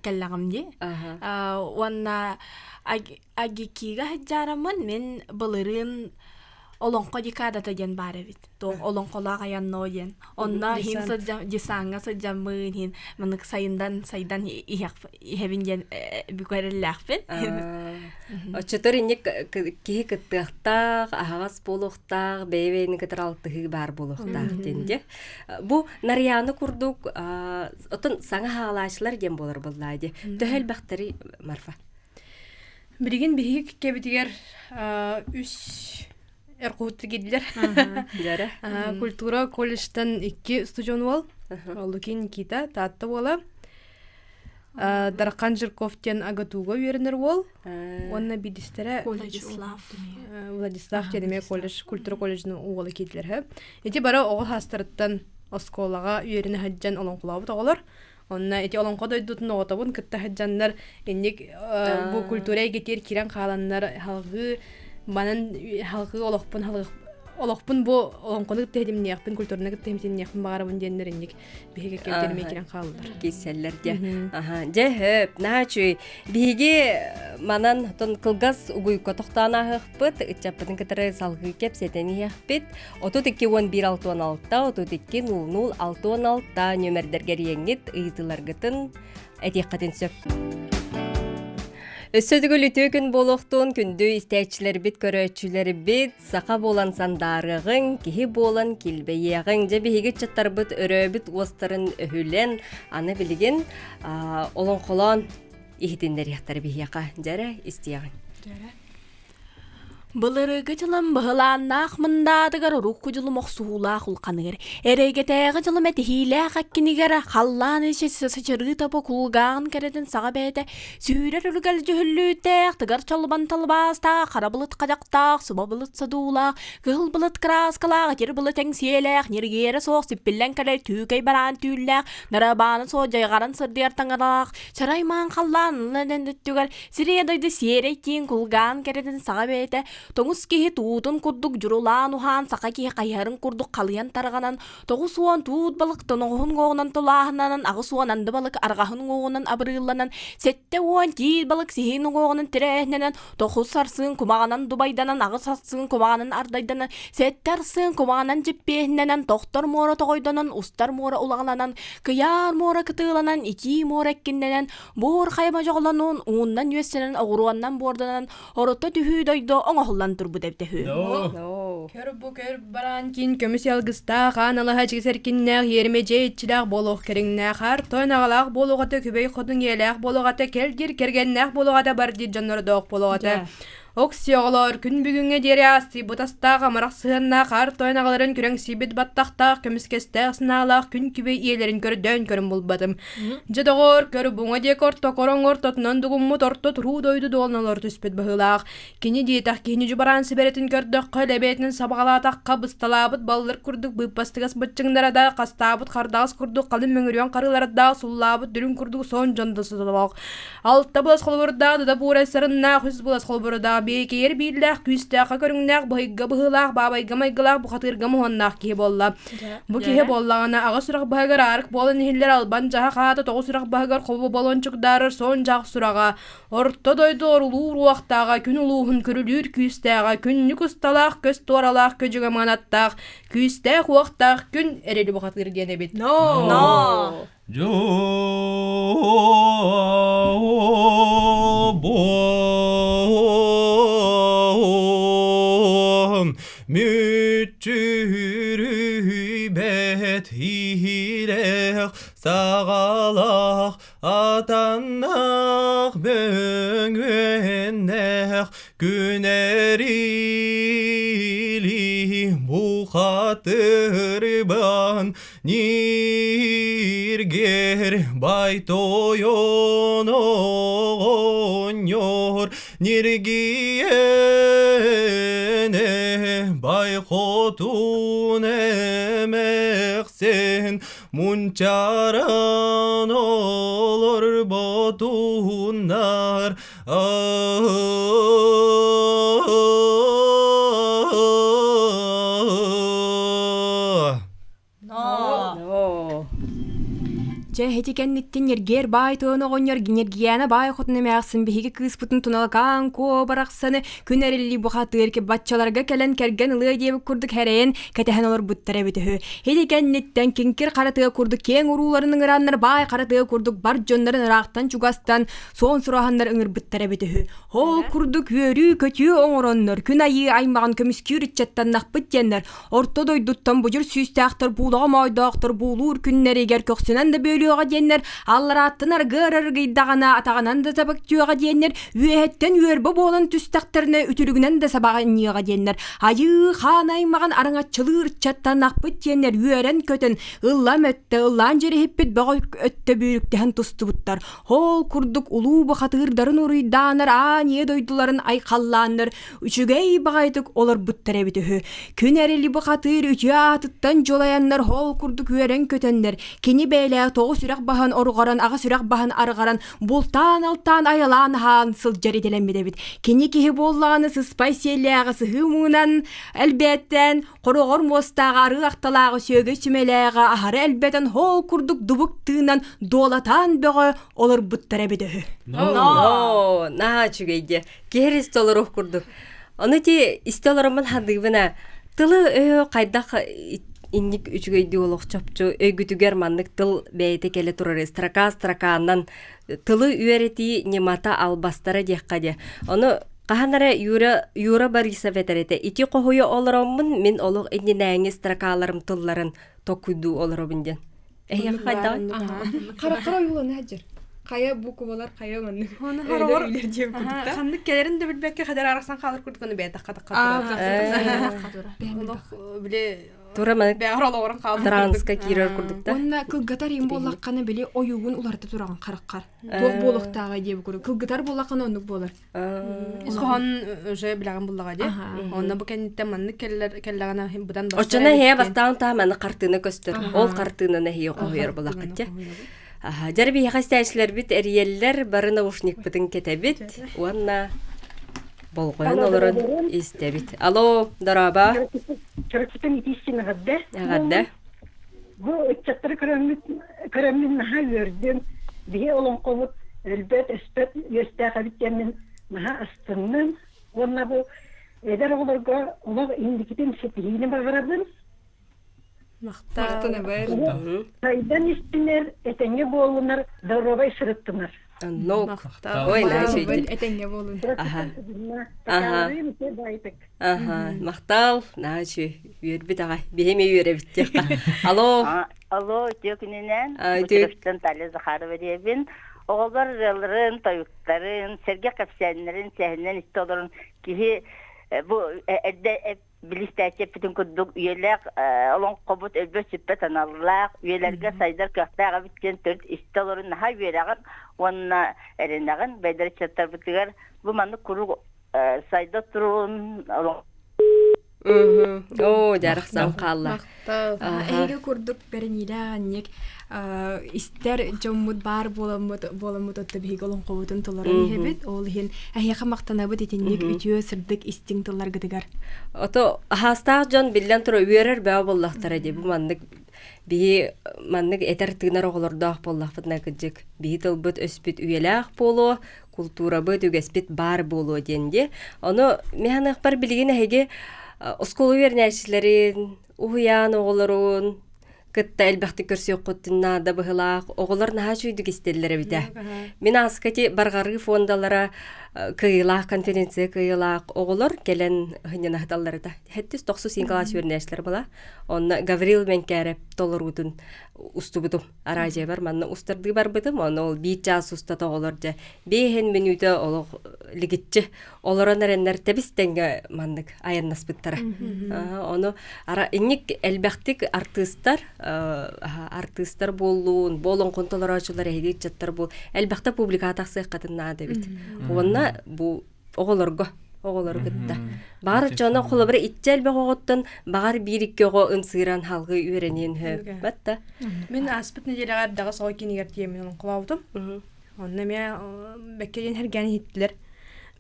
кэллэҕим дии уонна Агикига сылдьаараммын мин былырыын Олоҥхо декадата диэн баар эбит. Туох олоҥхолоох айанноо диэн. Онно иһин сылдьам десаҥҥа сылдьаммын иһин маннык сайындан сайдан иһэбин диэн бүкэрэллээхпин. Оччотор инник киһи кыттыахтаах, аһаҕас буолуохтаах, бэйэ-бэйэни кытары алтыһыы баар буолуохтаах диэн дьэ. Бу Нарьяны курдук оттон саҥа хаалааччылар диэн буолар буоллаа дии. Төһө элбэхтэри Марфа? Билигин биһиги кэбитигэр үс эркуһутта киирдилэр. Культура колледжтан икки студент уол, Лукин Никита, Таатта уола. Дархан Жирков диэн АГАТУга үөрэнэр уол. Уонна бидистэрэ Владислав. Владислав диэн эмиэ колледж, культура колледжын уола киирдилэр. Ити бары оҕо саастарыттан оскуолаҕа үөрэнэ сылдьан олоҥхолообут оҕолор. Онно ити олоҥхо дойдутун оҕотобун кытта сылдьаннар инник бу культура эйгэтигэр киирэн хааланнар халҕыы манан халҕыы олохпун олохпун бу олоҥхону кытта ситимниэхпин, культураны кытта ситимниэхпин баҕарабын диэннэр инник биһиги кэбитэрмэ кирэн хааллар. Киирсэллэр дьэ. Аха, дьэ хөп, наһаа үчүгэй. Биһиги манан тон кылгас угуйка тохтоон ааһыахпыт, ыччаппытын кытары салгыы кэпсэтэн иһиэхпит. 32 11 66 32 00 66 нүөмэрдэргэ эрийэҥҥит ыйытыыларгытын этиэххитин сөп. Өссө төгүл үтүө күн буолуохтун, күндү истээччилэрбит, көрөөччүлэрбит, саха буолан сандаарыаҕыҥ, киһи буолан килбэйиэҕиҥ. Дьэ биһиги ыччаттарбыт өрөөбүт уостарын өһүлэн, аны билигин олоҥхолоон иһитиннэриэхтэрэ биһиэхэ. Дьэрэ, истиэҕиҥ. Дьэрэ. Былыргы дьылым быһылааннаах мындаатыгар урукку дьылым охсуһуулаах улханыгар, эрэйгэтээҕи дьылым этиһиилээх эккинигэр халлаан ичи сычырыы тобо кулгааҕын кэрэтин саҕа бэйэтэ сүүрэр үлүгэл дьүһүллүүттээх, тыгар чолбон талбаастаах, хара былыт хадьахтаах, суба былыт содуулаах, кыһыл былыт кырааскалаах, итир былыт эҥсиэлээх, ньиргиэрэ суох сиппиллэн кэлэр түүкэй бараан түүллээх, нарабааны суох дьайҕаран сырдыйар таҥаралаах, чарай маан халлаан өттүгэр Сирийэ дойду сиэрэй тииҥ кулгаан кэрэтин саҕа бэйэтэ, тоҥус киһи туутун курдук дьурулаан уһаан, саха киһи хайыһарын курдук халыйан тарҕанан, 90 туут балык тоноҕоһун уҥуоҕунан тулааһынанан, 80 анды балык арҕаһын уҥуоҕунан абырыылланан, 70 тиит балык сиһин уҥуоҕунан тирээһинэнэн, тоҕус арсыын кумаҕынан дубайданан, аҕыс арсыын кумаҕынан ардайданан, сэттэ арсыын кумаҕынан дьиппиэһиннэнэн, тохтор муора тоҕойдонон, устар муора улаҕаланан, кыйаар муора кытыыланан, итии муора эккиннэнэн, Буор хайа модьоҕолонуун, ууннан үөссэнэн, оҕуруоннан буорданан, орото түһүү дойду оҥоһуллан турбут эбитэ үһү. Көр бу көр бараан киин көмүс алгыстаах, аан алаһа дьигис эркиннээх, иэримэ дьиэ иччилээх буолуох кэриҥнээх, аар тойон аҕалаах буолуох этэ, күбэй хотун ийэлээх буолуох этэ, кэл диир кэргэннээх буолуох этэ, бар диир дьоннордоох буолуох этэ. Оксио оҕолоор, күн бүгүҥҥэ диэри аастыйбыт астаах, амарах сыһыаннаах аар тойон аҕаларын күрэҥсийбит баттахтаах, көмүскэстээх санаалаах күн күбэй ийэлэрин көрдөөн көрөн булбатым. Дьэ доҕоор, көр буҥа диэки ортоку ороҥҥор тотунан дугуммут орто туруу дойду дуолналар түспүт быһыылаах. Кини диэтэх киһини дьубараан сибэрэтин көрдөххө, лэбиэтин сабаҕалаатахха, бысталаабыт баллыр курдук быыппастыгас быччыҥнара да, хастаабыт хардаҕас курдук халыҥ мөҥүрүөн харыылардаах, суллаабыт дүлүҥ курдук сон дьон да сотолоох. Алта былас холобурдаах, дыда буурай сарыннаах, үс былас холобурдаах, биэкэйэр бииллээх, күүстээххэ көрүҥнээх, быһыйга быһыылаах, баабайга майгылаах, бухатыырга муһуннаах киһи буолла. Бу киһи буоллаҕына, аҕа сүрэх баһыгар аарык буолан иһиллэр албан дьаһах аата тоҕус сүрэх баһыгар хобу болончуктаарар сон дьаһах сураҕа, орто дойду орулуур уохтааҕа, күн улууһун күрүлүүр күүстээҕэ, күннүк усталаах, көс туоралаах көдьүгэ маанаттаах, күүстээх уохтаах күн эрэли бухатыыр диэн эбит. Но! Дьолбон мүччүрүйбэт иһирэх саҕалаах атаннаах мөҥүөннээх күн эрили бухатырбан Ниргер бай тойон оҕонньор Ниргиэне бай хотун эмэхсин Мунчаран олорботуннар Дьэ, ити кэнниттэн ньиргиэр баай тойон оҕонньор Ньиргийээнэ баай хотун эмээхсин биһиги кыыспытын туналакаан куо барахсаны күн эриллии бухатыыр баччаларга кэлэн кэргэн ылыа диэбит курдук хэрэйэн кэтэһэн олорбуттар эбит үһү. Ити кэнниттэн киҥкир хара тыа курдук киэҥ урууларын ыҥыраннар баай хара тыа курдук бар дьоннорун ыраахтан чугастан суон сураһаннар ыҥырбыттар эбит үһү. Ол курдук үөрүү-көтүү оҥороннор күн айыы аймаҕын көмүскүүр ыччаттаннахпыт диэннэр Орто дойдуттан будьур сүүстээхтэр буулаҕа моойдоохтор буулуур күннэригэр көхсүнэн да бүөлүөҕэ диэннэр, алларааттан аргыар аргыйдаҕына атаҕынан да табыктыаҕа диэннэр, үөһэттэн үөрбэ буолан түстэхтэринэ үтүлүгүнэн да сабаҕа анньыаҕа диэннэр, айыы хаан аймаҕын араҥаччылыыр ыччаттан ахпыт диэннэр үөрэн-көтөн, ыллам өттө ыллаан дьириһиппит бөҕө өттө бүүрүктэһэн тустубуттар. Ол курдук улуу бухатыырдарын уруйдааннар аан ийэ дойдуларын айхаллааннар үчүгэй баҕайытык олорбуттар эбит үһү. Күн эрили бухатыыр үтүө аатыттан дьулайаннар ол курдук үөрэн-көтөннөр, кини бэйэлээх тоҕус үрэх үрэх баһын оруҕаран, аҕыс үрэх баһын арҕаран, бултаан-алтаан айалаан аһаан сылдьар идэлэммит эбит. Кини киһи буоллаҕына сыспай сиэллээҕи сыһыы муҥунан элбээттээн, хороҕор муостааҕы арыы ахталааҕы сүөгэй сүмэлээҕи аһары элбэтэн хоол курдук дубук тыынан дуолатаан бөҕө олорбуттар эбит үһү. Но, наһаа үчүгэй дии. Киһи истэ олоруох курдук. Ону ти истэ олороммун хадыыбына тылы өһө хайдах инник үчүгэйдии олох чопчу өйгүтүгэр маннык тыл бэйэтэ кэлэ турар строка строканан тылы үөрэтии ньымата албастара диэххэ диэ. Ону хаһан эрэ Юра, Юра Борисов этэр этэ ити хоһуйа олороммун мин олох иннинээҥи строкаларым тылларын токуйдуу олоробун диэн. Эһиэхэ хайдаҕый? Хараххар ойуулана сылдьар. Хайа буквалар хайа маннык үлэр диэн курдук та. Ханнык кэлэрин да билбэккэ хадar арахсан хаалар курдук аны бэйэтэ хатахха Олох били Тура маннык бэҕэр олоҕорон хаалбыт транска киирэр курдук та. Уонна кылгатар им буоллаххына били ойуугун уларыта тураҕын хараххар. Туох буолуохтааҕа диэбит курдук. Кылгытар буоллаххына оннук буолар. Ис хоһоон уже билэҕин буллаҕа дии. Онно бу кэнниттэн маннык кэллэр кэллэҕинэ быдан бассар Оччоно эһээ бастаан таа маны хартыына көстөр. Ол хартыынаны эһиэ хоһуйар булаххыт дьэ. Аха, дьэр биһиэхэ истээччилэрбит эрийэллэр, бары наушникпытын кэтэбит уонна болҕойон олорон истэбит. Алло, дорообо. Чөрөччүтэн итииссин эҕэрдэ. Эҕэрдэ. Бу ыччаттары көрөммүт көрөммүн наһаа үөрдүм. Биһи олоҥхобут өлбөт, өспөт үөстээх эбит диэммин наһаа астынным. Уонна бу эдэр оҕолорго олох инникитин ситиһиини баҕарабын. Махтал. Сайдан истинэр, этэҥҥэ буоллунар, доруобай сырыттынар. Нок. Ой, Этэҥҥэ буолун. Аха. Аха. Аха. Махтал. Наачы үөрбүт аҕай. Биһи эмиэ үөрэбит диэххэ. Алло. Алло, үтүө күнүнэн. Бу Таля Захарова диэбин. Оҕолор ырыаларын, тойуктарын, сэргэх кэпсээннэрин, сэһэннэрин истэ олорон киһи бу эрдэ билистээччи эппитин курдук үйэлээх олоҥхобут өлбөт-сүппэт аналлаах, үйэлэргэ сайдар кыахтаах эбит диэн төрүт истэ олорон наһаа үөрэҕин уонна эрэнэҕин бэйдэр ыччаттарбытыгар бу маннык куруук сайда туруун Оо, дьарахсан хаалла. Эһиги курдук бэриниилээх анньык истэр дьоммут баар буоламмыт буоламмыт отто биһиги олоҥхобутун толорон иһэбит. Ол иһин эһиэхэ махтанабыт итинник үтүө сырдык истиҥ тылларгытыгар. Ото аһаастаах дьон биллэн турар үөрэр бөҕө буоллахтара дии. Бу маннык биһи маннык этэр тыынар оҕолордоох буоллахпытына кырдьык биһи тылбыт өспүт үйэлээх буолуо, култуурабыт, үгэспит баар буолуо диэн дии. Ону мин саныахпар билигин эһиги оскуола үөрэнээччилэрин, уһуйаан оҕолорун кытта элбэхтик көрсүөххүтүн наада быһылаах. Оҕолор наһаа үчүгүйдүк истэллэр эбитэ. Мин ааскати барҕарыы фондалара кыайыылаах конференция кыайыылаах оҕолор кэлэн сынньанаһыталлар этэ. Хэттис тохсус класс үөрэнээччилэр была. Онно Гаврил Мэҥкээрэп толоруутун устубутум. Араадьыйабар манна устардыы барбытым, ону ол биир чаас устата оҕолор дьэ биэһин мүнүүтэ олох лигиччи олорон эрэннэр тэбис тэҥҥэ маннык айаннаспыттара. Ону ара инник элбэхтик артыыстар артыыстар буоллун, бу олоҥхон толороочулар эһиги ыччаттар бу элбэхтэ публикаҕа тахсыаххытын наада эбит. Уонна бу оҕолорго оҕолору кытта. Баҕар оччоҕуна холобура иччэ элбэх оҕоттон баҕар биир-икки оҕо ымсыыран халгыы үөрэниэн сөп да. Мин ааспыт нэдиэлэҕэ эрдэҕэс оҕо кинигэр тиийэммин олоҥхолообутум. Онно эмиэ бэккэ диэн сэргээн иһиттилэр.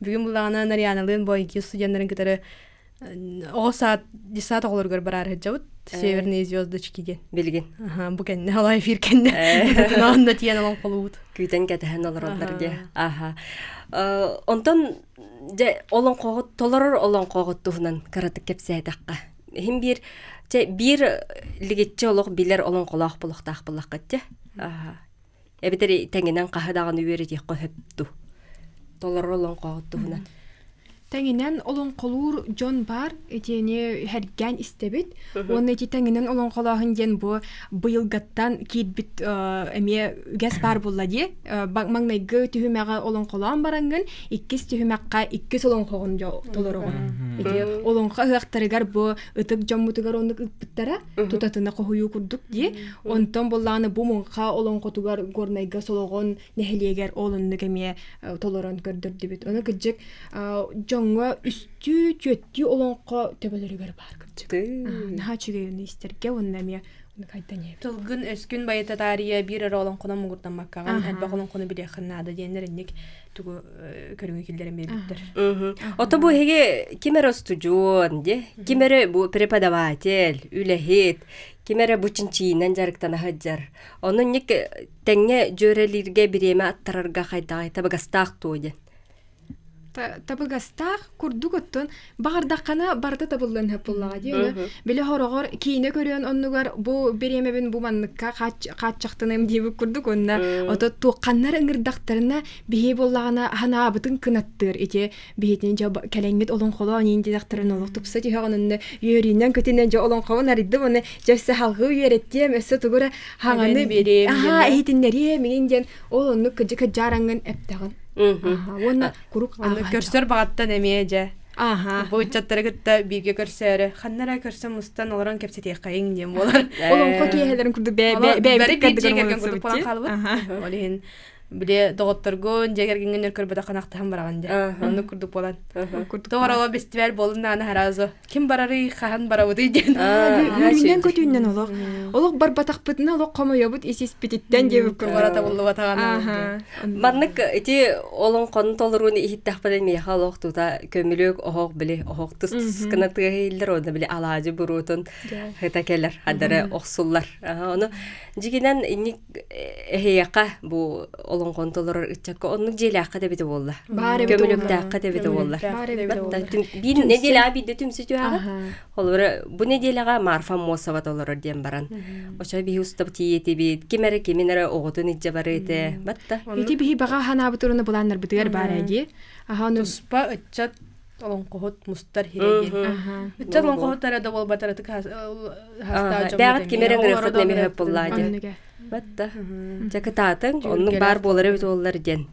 Бүгүн буллаҕына Нарьяналыын бу икки студеннарын кытары оҕо саат десант оҕолоругар бараары сылдьабыт. Северные звездочки диэн. Билигин. Аха, бу кэннэ, ол эфир кэннэ. Онно тиийэн олоҥхолуубут. Күүтэн кэтэһэн олороллор дии. Аха. Онтон дьэ олоҥхоҕут толорор олоҥхоҕут туһунан кыратык кэпсээтэххэ. Иһин биир чэ биир лигиччи олох билэр олоҥхолоох болохтаах буллаххыт дьэ. Аха. Эбэтэр тэҥинэн хаһы даҕаны үөрэтиэххэ сөп дуу? Толорор олоҥхоҕут туһунан. Тэҥинэн олоҥхолуур дьон баар, итини сэргээн истэбит. Уонна ити тэҥинэн олоҥхолооһун диэн бу быйылгаттан киирбит эмиэ үгэс баар буолла дии. Маҥнайгы түһүмэҕи олоҥхолоон бараҥҥын, иккис түһүмэххэ иккис олоҥхоҕун толороҕун. Ити олоҥхо ыһыахтарыгар бу ытык дьоммутугар оннук ыыппыттара. Тутатына хоһуйуу курдук дии. Онтон буоллаҕына бу муҥха олоҥхотугар Горнайга Солоҕон нэһилиэгэр ол оннук эмиэ толорон көрдөрдүбүт. Ону кырдьык дьоҥҥо үстүү, түөттүү олоҥхо төбөлөрүгэр баар кырдьык. Наһаа үчүгэй ону истэргэ уонна эмиэ Тылгын өскүн байыта таарыйа биир эрэ олоҥхонон муҥурдаммаккаҕын элбэх олоҥхону билиэххин наада диэннэр инник тугу көрүҥү киллэрэн биэрбиттэр. Ото бу эһиги ким эрэ устудьуон, дии, ким эрэ бу преподаватель, үлэһит, ким эрэ бу чинчийиинэн дьарыктана сылдьар. Ону инник тэҥҥэ дьүөрэлииргэ бириэмэ аттарарга хайдаҕай табыгастаах дуо диэн. Табыгастаах курдук оттон баҕардаххына барыта табыллыан сөп буоллаҕа дии. Ону били хороҕор киинэ көрүөн оннугар бу бириэмэбин бу манныкка хааччахтаныам диэбит курдук уонна ото туохханнар ыҥырдахтарына биһи буоллаҕына ханаабытын кынаттыыр ити биһитин дьэ кэлэҥҥит олоҥхолоон иин диэтэхтэрин олох тупса түһэҕин онно үөрүүнэн көтүнэн дьэ олоҥхобун арыйдым уонна дьэ өссө салҕыы үөрэттиэм өссө тугу эрэ хаҥаны аһаа иһитиннэриэм иҥин диэн ол оннук кыдьы кыдьаараҥҥын эптэҕин Уонна курук көрсөр баҕаттан эмиэ дьэ. Бу ыччаттары кытта бииргэ көрсөөрү, ханна эрэ көрсөн мустан олорон кэпсэтиэххэйиҥ диэн буолар. Олоҥхо киэһэлэрин курдук бэйэбит кэргэн курдук буолан хаалбыт. Ол иһин били доҕотторгун, дьиэ кэргэҥҥин өр көрбөтөх ханахтаһан бараҕын дьэ. Оннук курдук буолан. Тоҕо эрэ фестиваль буолун даҕаны сразу ким барарый, хаһан барабытый диэн. Үөрүүнэн көтүүннэн олох. Олох барбатахпытына олох хомойобут ис испититтэн диэбит Куора табыллыбатаҕына. Маннык ити олоҥхону толорууну иһиттэхпинэ миэхэ олох тута көмүлүөк оһох били оһох тус тус гына тыаһыйлар уонна били алаадьы буруотун хыта кэлэр хадары охсуллар. Ону дьигинэн инник эһиэхэ бу олоҥхону толорор ыччакка оннук дьиэлээххэ да эбитэ буолла. Көмүлүктээххэ да эбитэ буоллар. Биир нэдиэлэҕэ биирдэ түмсүү түһэҕит. Холобура, бу нэдиэлэҕэ Марфа Аммосова толорор диэн баран. Очо биһи устап тиийэтибит, ким эрэ кимин эрэ оҕотун илдьэ барыыты. Батта. Ити биһи баҕа ханаабыт уруна булааннарбытыгар баар дии. Аха ону туспа ыччат олоҥхоһут мустар хирэйи. Ыччат олоҥхоһуттара да буолбатар ытык хастаа Бэҕэт ким эрэ ыҥырыаххыт нэмиһэ хөп буоллаа диэн. Батта. Дьэ кытаатыҥ, оннук баар буолар эбит буоллар диэн.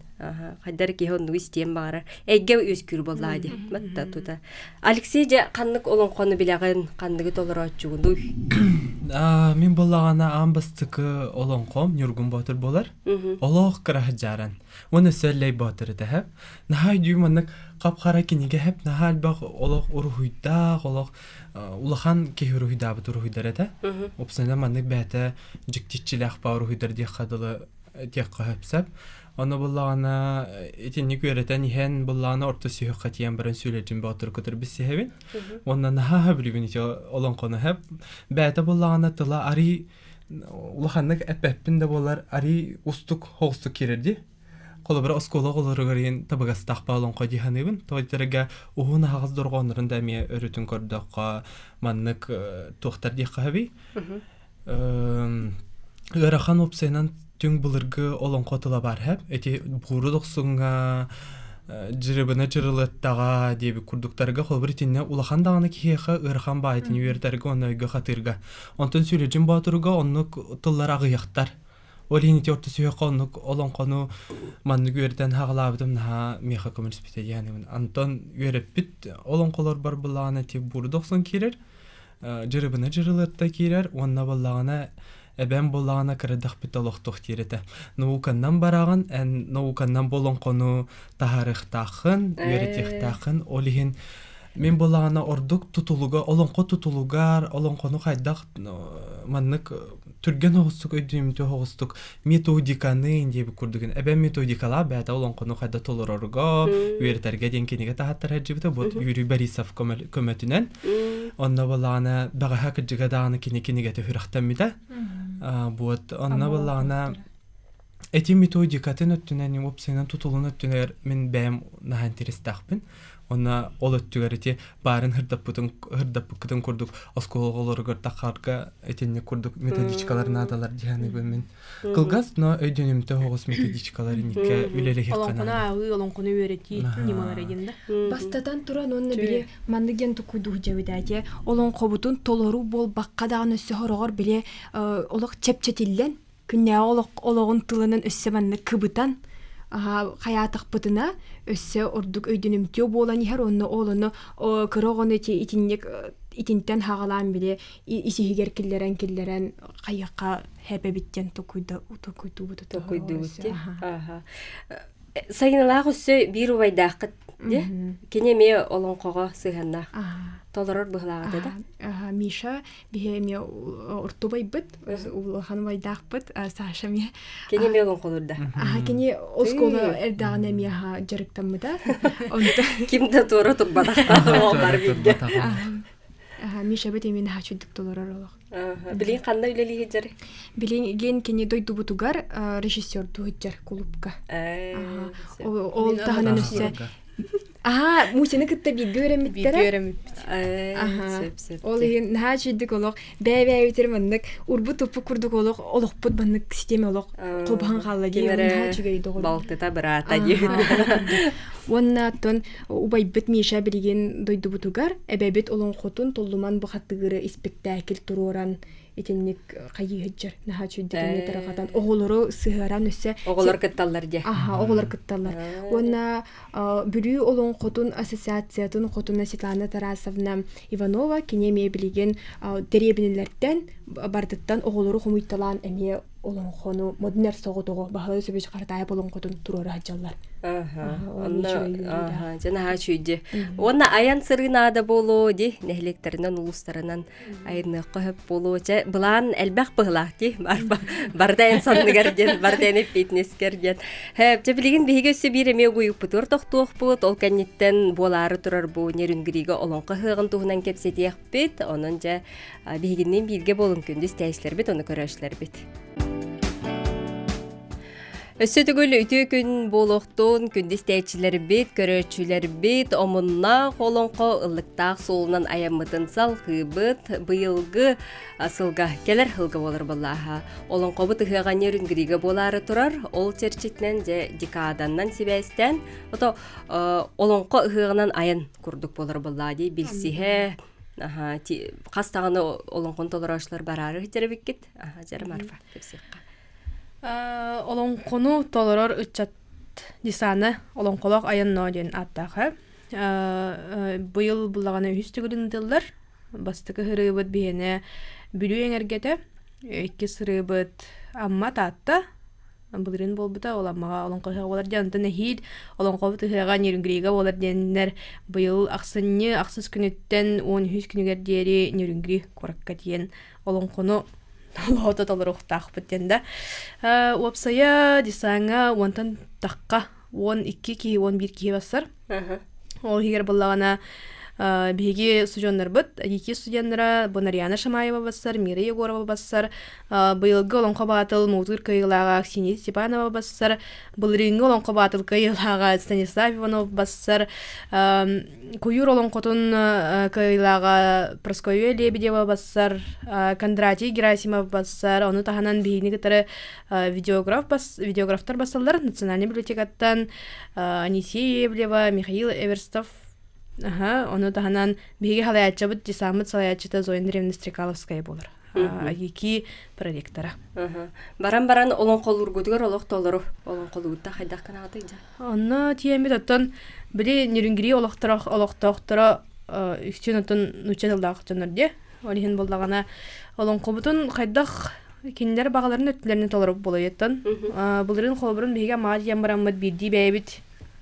Хайдар киһи оннугу истиэн баҕарар. Эйгэ үөскүүр буоллаа диэн. Батта тута. Алексей дьэ ханнык олоҥхону билэҕин, ханныгы толорооччугунуй? Мин буоллаҕына аан бастакы олоҥхом Ньургун Боотур буолар. Олох кыра сылдьааран. Уонна Сэллэй Боотур этэ. Наһаа өйдүүм маннык хап-хара кинигэ хэп наһаа элбэх олох уруһуйдаах, олох улахан киһи уруһуйдаабыт уруһуйдар этэ. Уопсайынан маннык бэйэтэ дьиктиччилээх баа уруһуйдар диэххэ дылы диэххэ сөп. Ону буллаҕына итинник үөрэтэн иһэн буллаҕына орто сүһүөххэ тиийэн баран сүлэдьин бөҕөтөрү кытары билсиһэбин. Уонна наһаа билибин ити олоҥхону хэп. Бэйэтэ буллаҕына тыла арый улаханнык эппэппин да буоллар арый устук хоҕустук киирэр дии. Холобура, оскуола оҕолоругар иһин табыгастаах олоҥхо дии саныыбын. Тоҕо диэтэргэ уһун аһаҕас дорҕооннорун да эмиэ өрүтүн көрдөххө маннык туохтар диэххэ сөбүй? Ыарахан уопсайынан түҥ былыргы олоҥхо тыла баар һэп. Ити бууру дохсуҥҥа дьырыбына дьырылыаттаҕа диэбит курдуктарга холобур итиннэ улахан даҕаны киһиэхэ ыарахан баайытын үөрэтэргэ уонна өйгө хатыырга. Онтон Сүлэдьин Боотурга оннук тыллар аҕыйахтар. Ол иһин ити орто сүһүөххэ оннук олоҥхону маннык үөрэтэн хаҕалаабытым наһаа миэхэ көмөлөспүтэ диэн. Антон үөрэппит олоҥхолорбор былаана ити бууру дохсун киирэр, дьырыбына дьырылыатта киирэр уонна буоллаҕына эбэм буоллаҕына кырадахпыт олохтуох диир этэ. Науканнан бараҕын, эн науканнан бу олоҥхону таһаарыахтааххын, үөрэтиэхтааххын. Ол иһин Мин буоллаҕына ордук тутулуга, олоҥхо тутулугар, олоҥхону хайдах маннык түргэн оҕустук өйдүүмтү оҕустук методиканы диэбит курдугун эбэм методикалаах бэйэтэ олоҥхону хайда толорорго үөрэтэргэ диэн кинигэ таһаттар сылдьыбыта вот Юрий Борисов көмөтүнэн онно буоллаҕына бэҕэһээ кырдьыга даҕаны кини кинигэтэ сүрэхтэммитэ вот онно буоллаҕына Эти методикатын өттүнэн, уопсайынан тутулун өттүнэр мин бэйэм наһаа интэриэстээхпин. Уонна ол өттүгэр ити баарын һырдаппытын һырдаппыккытын курдук оскуола оҕолоругар тахарга итинник курдук методичкалар наадалар диһаныыбын мин. Кылгас, но өйдөнүмтө оҕус методичкалар инникке үлэлэһиэххэ Олоҥхону наада. ааҕыы, олоҥхону үөрэтии ньымалара диэн да. Бастатан туран уонна били маннык диэн тукуйдуу дьэбитээти олоҥхобутун толору буолбакка даҕаны өссө хороҕор били олох чэпчэтиллэн күннээҕи олох олоҕун тылынан өссө маннык кыбытан хайаатахпытына өссө ордук өйдөнүмтүө буолан иһэр уонна ол ону кыра оҕону ити итинник итинтэн хаҕалаан били ис-иһигэр киллэрэн киллэрэн хайыахха хэпэбит диэн токуйда токуйдуубут токуйдуубут Сайыналаах өссө биир убайдааххыт дии кини эмиэ олоҥхоҕо сыһыаннаах. толорор быһылааҕыта да? Миша биһи эмиэ ортубайбыт, улахан убайдаахпыт, Саша эмиэ. Кини эмиэ олоҥхолуурда. Аха, кини оскуола эрдэҕинэ эмиэ дьарыктаммыта. Ким да туора турбатах бар бииргэ. Мишабыт эмиэ наһаа чүйдүк толорор олох. Билигин ханна үлэлии сылдьар? Билигин кини дойдубутугар режиссердуу сылдьар кулуупка. Ол таһынан өссө Аа, Мусины кытта бииргэ үөрэммиттэрэ. Бииргэ үөрэммиппит. Аха. Ол иһин наһаа үчүйдүк олох бэйэ-бэйэбитигэр маннык урбут-туппут курдук олох олохпут маннык систиэмэ олох холбоһон хаалла дии. Наһаа үчүгэй доҕор. Балтыта быраата дии. Уонна оттон убайбыт Миша билигин дойдубутугар эбэбит олоҥхотун Толлуман бухатыыры испиктээкил туруоран итинник хайыы сылдьар наһаа үчүйдик эмиэ тарҕатан оҕолору сыһыаран өссө оҕолор кытталлар дии аха оҕолор кытталлар уонна Бүлүү олоҥхотун ассоциациятын хотуна Светлана Тарасовна Иванова кини эмиэ билигин дэриэбинэлэртэн бардыттан оҕолору хомуйталаан эмиэ олоҥхону модунар соҕотоҕо Баһылай Өсөбүч Харатаайап олоҥхотун туруора сылдьаллар. Онно дьэ наһаа үчүйдү. Уонна айан сырыы наада буолуо ди нэһилиэктэринэн улуустарынан айынныахха сөп буолуо. Чэ былаан элбэх быһылаах дии барда эн санныгар диэн барда эн фитнескер диэн. Чэ билигин биһиги өссө биир эмиэ угуйукпутугар тохтуохпут. Ол кэнниттэн буолаары турар бу Нерюнгрига олоҥхо ыһыаҕын туһунан кэпсэтиэхпит. Онон дьэ биһигинниин бииргэ буолун күндү истээччилэрбит, ону көрөөччүлэрбит. Өссө төгүл үтүө күн буолуохтун, күндү истээччилэрбит, көрөөччүлэрбит, омуннаах олоҥхо ыллыктаах суолунан айаммытын салҕыыбыт. Быйылгы сылга, кэлэр сылга буолар буоллааха. Олоҥхобут ыһыаҕа Нерюнгрига буолаары турар. Ол чэрчитинэн дьэ декаданнан сибээстээн, ото олоҥхо ыһыаҕынан айан курдук буолар буоллаа дии билсиһэ, хас даҕаны олоҥхону толорооччулар бараары сылдьар эбиккит. Дьэ, Марфа, кэпсиэххэ. Олоҥхону толорор ыччат десана олоҥхолоох айанноо диэн ааттаах Быйыл буллаҕына үһүс төгүлүн ыытыллар. Бастакы сырыыбыт биһиэнэ Бүлүү эҥэргэтэ, иккис сырыыбыт Амма Таатта былырыын буолбута, ол Аммаҕа олоҥхо ыһыаҕа буолар диэн, онтон эһиил олоҥхобут ыһыаҕа Нерюнгрига буолар диэннэр быйыл ахсынньы ахсыс күнүттэн 13 күнүгэр диэри Нерюнгри куоракка тиийэн олоҥхону лоото толоруохтаахпыт диэн да. Уопсайа десаҥҥа уонтан тахха 12 киһи 11 киһи бассар. Ол иһигэр буоллаҕына биһиги студеннарбыт, АГИКИ студеннара Бонарьяна Шамаева бассар, Мира Егорова бассар, быйылгы Олоҥхо Баатыл муҥутуур кыайыылааҕа Аксинья Степанова бассар, былырыыҥҥы Олоҥхо Баатыл кыайыылааҕа Станислав Иванов бассар, Куйуур олоҥхотун кыайыылааҕа Прасковья Лебедева бассар, Кондратий Герасимов бассар, ону таһынан биһигини кытары видеограф бас, видеографтар бассаллар Национальнай библиотекаттан Анисия Иевлева, Михаил Эверстов, аха, ону таһынан биһиги салайааччыбыт, десаммыт салайааччыта Зоя Андреевна Стрекаловская буолар. АГИКИ проректора. Баран баран олоҥхолуургутугар олох толору олоҥхолуурда хайдах гынаҕытый дьэ? Онно тиэммит оттон били Нерюнгри олохторо олохтоохторо үксүн оттон нуучча тыллаах дьоннор диэ. Ол иһин буоллаҕына олоҥхобутун хайдах кинилэр баҕаларын өттүлэрин толоруп буолуйуттан былырыын холобурун биһиги амаҕа тиийэн бараммыт биирдии бэйэбит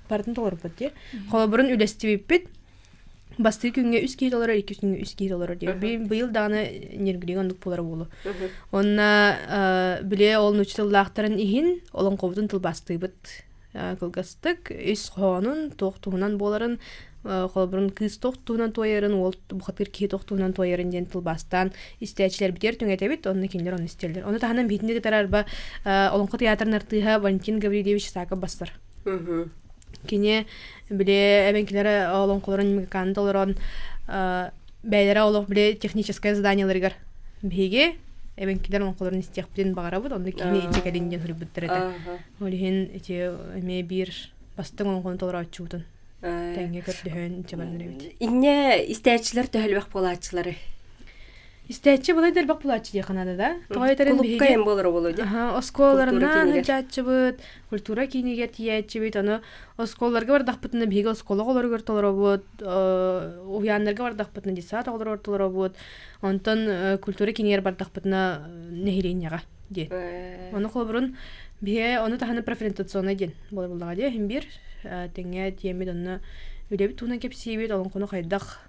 барытын толорбут дии. Холобурун үлэстибиппит бастыы күҥҥэ үс киһи толорор, иккис күҥҥэ үс киһи толорор диye. Быйыл даҕаны Нерюнгрига оннук буолара буолуо. Онно били ол нуучча тыллаахтарын иһин олоҥхобутун тылбаастыыбыт кылгастык ис хоһоонун туох туһунан буоларын холобурун кыыс туох туһунан туойарын уол бухатыыр киһи туох туһунан туойарын диэн тылбаастаан истээччилэрбитигэр түҥэтэбит онно кинилэр ону истэллэр ону таһынан биһитини кытары арба олоҥхо театрын артыыһа Валентин Гаврильевич Исаков бассар кини били эбэҥкилэр олоҥхолорун мегакааны толорон бэйэлэрэ олох били техническое заданиеларыгар биһиги эбэҥкилэр олоҥхолорун истиэхпитин баҕарабыт онно кини иччи кэлин диэн суруйбуттар этэ Ол иһин ити эмиэ биир бастыҥ олоҥхону толорооччубутун тэҥҥэ көрдөһөн ичэ баран эбит. Инньэ истээччилэр төһөлбөх буолааччылары? Истээччи балай да элбэх буолааччы диэххэ наада да. Тоҕо этэрин биһиги Кулукка буолар буолуо дии. Аха, оскуолаларынан сылдьааччыбыт, культура киинигэр тиийээччибит, ону оскуолаларга бардахпытына биһиги оскуола оҕолоругар толоробут, уһуйааннарга бардахпытына детсад оҕолоругар толоробут, онтон культура киинигэр бардахпытына нэһилиэнньэҕэ диэн. Ону холобурун биһи ону таһынан профориентационнай диэн буолар буоллаҕа дии. Иһин биир тэҥҥэ тиэммит онно үлэбит туһунан кэпсиибит, олоҥхону хайдах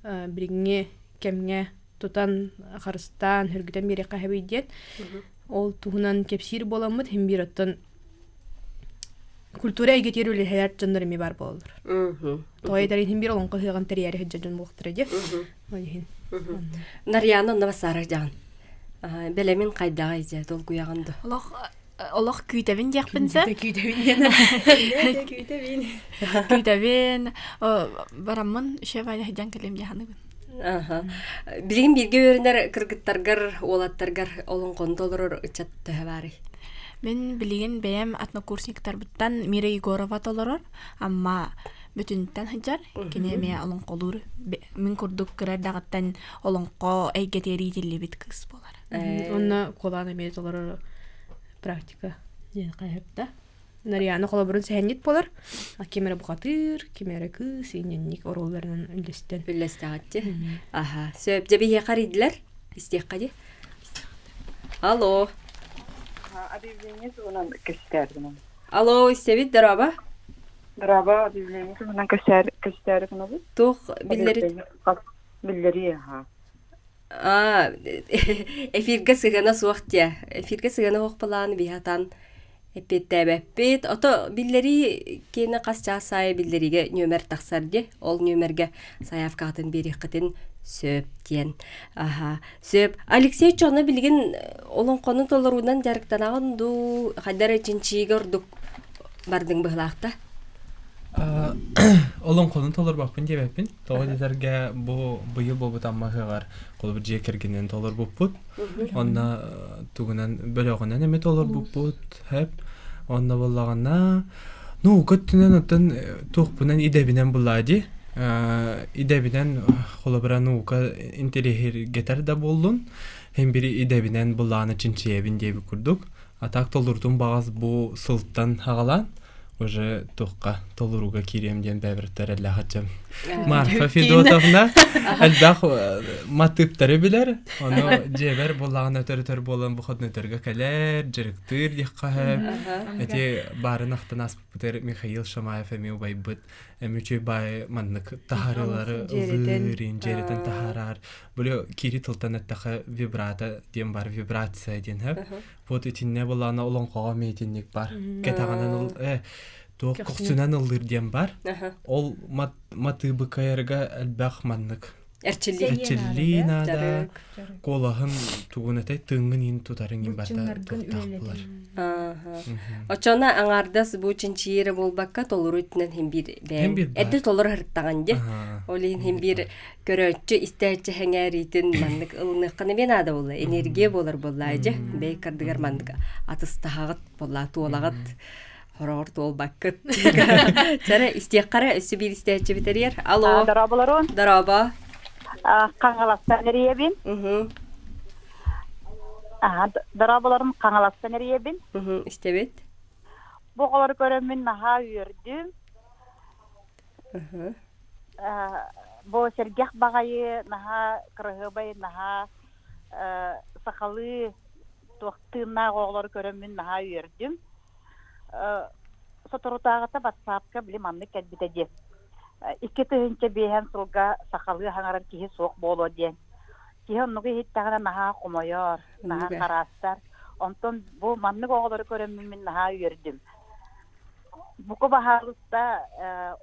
билиҥҥи кэмҥэ тутан харыстаан хөргүтэн биэриэххэ сөбүй диэн ол туһунан кэпсиир буоламмыт иһин биир оттон культура эйгэтигэр үлэһэр дьоннор эмиэ баар буолаллар. Тоҕо этэр иһин биир олоҥхо ыһыаҕын тэрийээри сылдьар дьон буолуохтара дии. Ол иһин. Нарьяна онно бассаара дьаҕан. Бэлэмин хайдаҕай дьэ толкуйаҕын да. Олох олох күүтэбин диэхпин сөп. Күүтэбин диэн. Күүтэбин. Күүтэбин. Бараммын үчүгэй баайа сылдьан кэлиэм дии саныыбын. Аха. Билигин бииргэ үөрэнэр кыргыттаргар, уолаттаргар олоҥхону толорор ыччат төһө баарый? Мин билигин бэйэм однокурсниктарбыттан Мира Егорова толорор, Амма бүтүнтэн сылдьар. Кини эмиэ олоҥхолуур. Мин курдук кыра эрдэҕиттэн олоҥхо эйгэтигэр иитиллибит кыыс буолар. Онно куолаан эмиэ толорор практика диэн хайыһыпта. Нарьяна холобурун сэһэнньит буолар. Ким эрэ бухатыыр, ким эрэ кыыс, иннинник оруолларынан үллэстэн. Үллэстэҕитти. Аха. Сөп. Дьэ биһиэхэ арыйдылар. Истиэххэ дии. Алло. Объявление туһунан кэпсэтээрбин. Алло, истэбит, дороба. Дороба, объявление туһунан кэпсэтээри гынабыт. Туох биллэрит? Биллэрии, аха. Аа, эфиргэ сыһыана суох диэ. Эфиргэ сыһыана суох былааны биһи атаан эппиэттээбэппит. Ото биллэрии киэнэ хас чаас аайы биллэриигэ нүөмэр тахсар диэ. Ол нүөмэргэ сайаавкаҕытын биэриэххитин сөп диэн. Аха, сөп. Алексей Чоно билигин олоҥхону толоруунан дьарыктанаҕын дуу, хайда эрэ чинчийиигэ ордук бардыҥ быһылаахта? Олоҥхону толорбаппын диэбэппин. Тоҕо диэтэргэ бу быйыл буолбут Амма ыһыаҕар холобур дьиэ кэргэнинэн толорбуппут. Онно тугунан бөлөҕүнэн эмэ толорбуппут хэп. Онно буоллаҕына ну өттүнэн оттон туохпунан идэбинэн буллаа дии. Идэбинэн холобура наука интэриэһиргэтэр да буоллун, һин бири идэбинэн былааны чинчийэбин диэбит курдук. А так толорутун баҕас бу сылтан аҕалаан уже туохха толорууга киириэм диэн бэбирэттэр эллээх Марфа Федотовна элбэх матыыптары билэр. Ону дьиэбэр буоллаҕына өтөр-өтөр буолан выходнойдарга кэлэр, дьарыктыыр диэххэ сөп. Эти баарын ахтан ааспыппытыгар Михаил Шамаев эмиэ убайбыт эми үчүгэй баайы маннык таһаарыылары ылыырын, дьиэрэтэн таһаарар. Били киири тылтан эттэхэ вибрато диэн бар, вибрация диэн сөп. Вот итиннэ булаана олоҥхоҕо эмиэ итинник бар. Кэтэҕинэн ыл туох көхсүнэн ыллыыр диэн бар. Ол матыыбыкайарга элбэх маннык Эрчиллии. Эрчиллии наада. Куолаһын тугун этэй тыыҥҥын иин тутарыҥ иин барыта туохтаах булар. Оччоно аҥаардас бу чинчийиэрэ буолбакка толору өттүнэн хин биир бэйэҥ эрдэ толору сырыттаҕын дии. Ол иһин хин биир көрөөччү истээччи сэҥээриитин маннык ылыныаххына эмиэ наада буолла. Энергия буолар буоллаа дьэ. Бэйэ кардыгар маннык атыстаһаҕыт буоллаа туолаҕыт хороҕор туолбаккыт. Чара истиэххэ өссө биир истээччи бүтэрийэр. Алло. Дорооболорун. Дорообо. Хаҥаластан эрийэбин. Дорооболорум Хаҥаластан эрийэбин. Истэбит. Бу оҕолору көрөммүн наһаа үөрдүм. Бу сэргэх баҕайы, наһаа кыраһыабай, наһаа сахалыы туох тыыннаах оҕолору көрөммүн наһаа үөрдүм. Соторутааҕыта батсаапка били маннык кэлбитэ диэн. 2005 сылга сахалыы хаҥарар киһи суох буолуо диэн. Киһи оннугу иһиттэҕинэ наһаа хомойор, наһаа хараастар. Онтон бу маннык оҕолору көрөммүн мин наһаа үөрдүм. Бука баһаалыста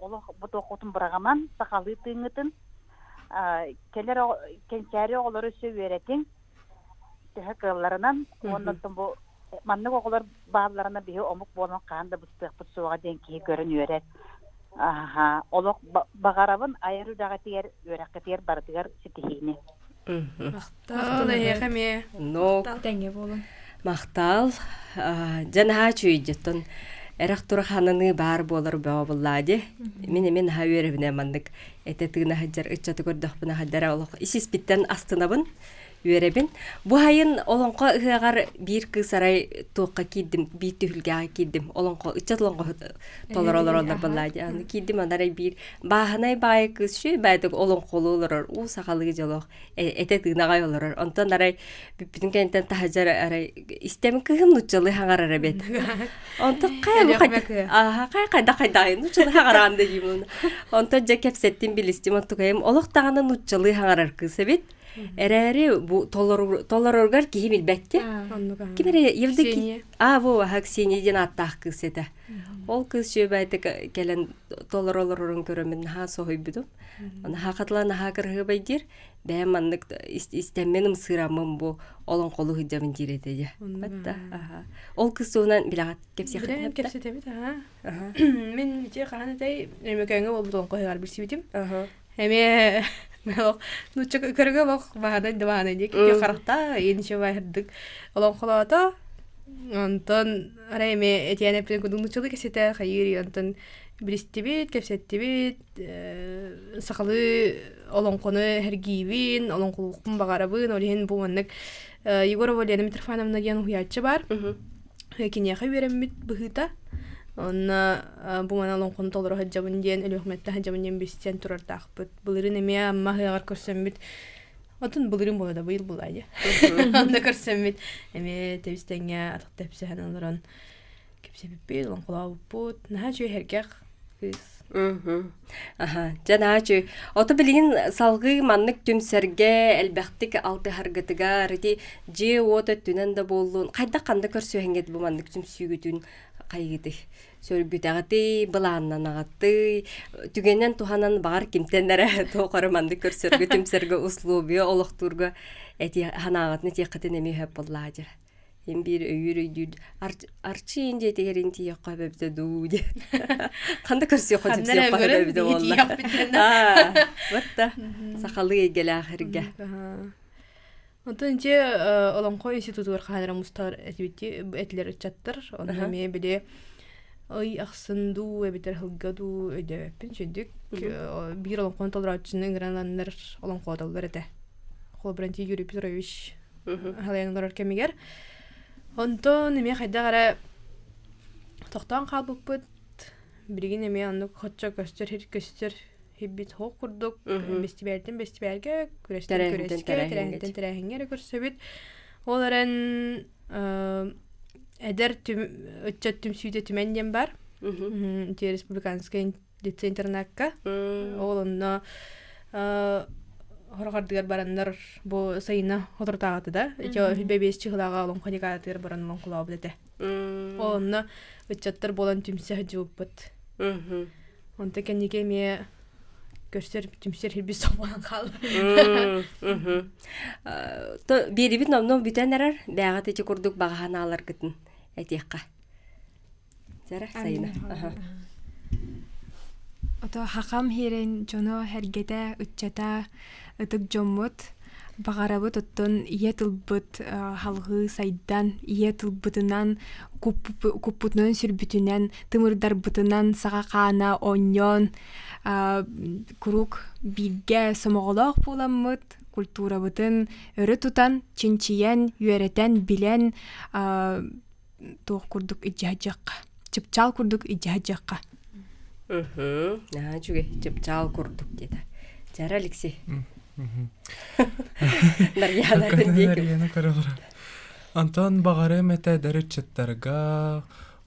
олох бу туоххутун быраҕыман, сахалыы тыыҥҥытын кэлэр кэнчээри оҕолору өссө үөрэтиҥ, төһө кыалларынан уонна оттон бу маннык оҕолор баалларына биһи омук буолан хаһан да быстыахпыт суоҕа диэн киһи көрөн үөрэр. Аха, олох баҕарабын айар үлэҕитигэр, үөрэххитигэр барытыгар ситиһиини. Махтал эһиэхэ эмиэ. Но Тэҥҥэ буолун. Махтал. Дьэ наһаа үчүгэй эрэх-турах хананыы баар буолар бөҕө буоллаа дии. Мин эмиэ наһаа үөрэбинэ маннык этэ тыына сылдьар ыччаты көрдөхпүнэ хайдара олох ис-испиттэн астынабын. үөрэбин. Бу айын олоҥхо ыһыаҕар биир кыыс арай туохха киирдим, биир түһүлгэҕэ киирдим. Олоҥхо, ыччат олоҥхо толоро олороллор буоллаа дии. Аны киирдим, аны арай биир бааһынай баайы кыыс үчүгэй баайдык олоҥхолуу олорор, уу сахалыы дьолоох этэ тыынаҕай олорор. Онтон арай бүппүтүн кэнниттэн таһырдьа арай истэм кыыһым нууччалыы хаҥарар эбит. Онтон хайа бу аха хайа хайда хайдаайын нууччалыы хаҥараан да диим. Онтон дьэ кэпсэттим билистим онтукайым олох даҕаны нууччалыы хаҥарар кыыс эбит. Эрээри бу толороргар киһи билбэккэ. Ким эрэ Евдокия А бу аха Ксения диэн ааттаах кыыс этэ. Ол кыыс сүөбээтик кэлэн толоро олорорун көрөммүн наһаа соһуйбутум. Наһаа хатылаан наһаа кыраһыабай диир. Бэйэм маннык истэммин ымсыыраммын бу олоҥхолуу сылдьабын диир этэ дьэ. Батта аха. Ол кыыс туһунан билэҕит кэпсиэххит Кэпсэтэбит аха. Мин ити хаһан этэй Өймөкөөҥҥө буолбут олоҥхо ыһыаҕар билсибитим. Эмиэ нуучча көрүгэ олох баһанай да баһанай диэки харахта иинчэ баһырдык олоҥхолоото. Онтон арай эмиэ этиэн эппитин курдук нууччалыы кэпсэтэ хайыыр онтон билистибит, кэпсэттибит, сахалыы олоҥхону эргиибин, олоҥхолуохпун баҕарабын, ол иһин бу маннык Егорова Лена Митрофановна диэн уһуйааччы баар. Киниэхэ үөрэммит быһыыта. Онно бу маны олоҥхону толоро сылдьабын диэн, Өлүөхүмэттэн сылдьабын диэн билсэн турардаахпыт. Былырыын эмиэ Амма ыһыаҕар көрсөммүт Отун былырыын буола да быйыл буолаа дии. Онно көрсөммүт эмиэ тэбис-тэҥҥэ атах тэпсэһэн олорон кэпсэппиппит, олоҥхолообуппут. Наһаа үчүгэй сэргэх кыыс. Аха, дьэ наһаа үчүгэй. Ото билигин салгыы маннык түмсэргэ, элбэхтик алтыһаргытыгар, ити дьиэ-уот өттүнэн да буоллун, хайдах ханна көрсүһэҥҥит бу маннык түмсүүгүтүн хайыгытый? Сөргүтэҕитий, былааннанаҕытый, түгэнэн туһанан баҕар кимтэн эрэ туох эрэ маннык көрсөргө, түмсэргэ условия олохтуурга эти санааҕытын этиэххитин эмиэ сөп буоллаа дьэ. Ин биир өйүүр өйдүүр Арчы иин дьиэтигэр ин тиийиэххэ эбэбитэ дуу диэн. Ханна көрсүөххэ түмсүөххэ эбэбитэ буолла. Батта сахалыы эйгэлээх эргэ. Онтон дьэ Олоҥхо институтугар хаһан эрэ мустар этибит этилэр ыччаттар. Онно эмиэ били ый ахсын дуу эбэтэр сылга дуу өйдөөбөппүн сүдүк биир олоҥхону толорооччуну ыҥырананнар олоҥхоотоллор этэ. Холобура Юрий Петрович халайан олорор кэмигэр. Онтон эмиэ хайдах эрэ тохтоон хаалбыппыт. Билигин эмиэ оннук хоччо көстөр көстөр хиббит хоох курдук бэстибээлтэн бэстибээлгэ күрэстэн күрэскэ тэрээһинтэн тэрээһиҥҥэ эрэ көрсөбүт. Ол эрэн эдэр ыччат түмсүүтэ түмэн диэн бар. Ити республиканскай лицей-интернакка. Ол онно хорохордугар бараннар бу сайына хоторутааҕыта да ити бэбиэс чыһылааҕа олоҥхо декадатыгар баран олоҥхолообут этэ. Ол онно ыччаттар буолан түмсэ сылдьыбыппыт. Онто кэнники эмиэ көрсөр түмсэр хирбис буолан хаалла. Биэрибит номнуо бүтэн эрэр, бээҕит ити курдук баҕаһан ааларгытын этиэххэ. Зара Сайына. Ото хахам хиэрин дьоно хэргэтэ, ыччата, ытык дьоммут баҕарабыт оттон ийэ тылбыт халҕыы сайдан, ийэ тылбытынан, куппутунан сүрбүтүнэн, тымырдарбытынан саха хаана оонньоон куруук бииргэ сомоҕолоох буоламмыт, культурабытын өрө тутан, чинчийэн, үөрэтэн, билэн туох курдук илдьэ чыпчаал курдук илдьэ Наһаа үчүгэй чыпчаал курдук диэтэ. Чара Алексей. Нарьяна Нарьяна көрөҕөр. Антон баҕарым этэ эдэр ыччаттарга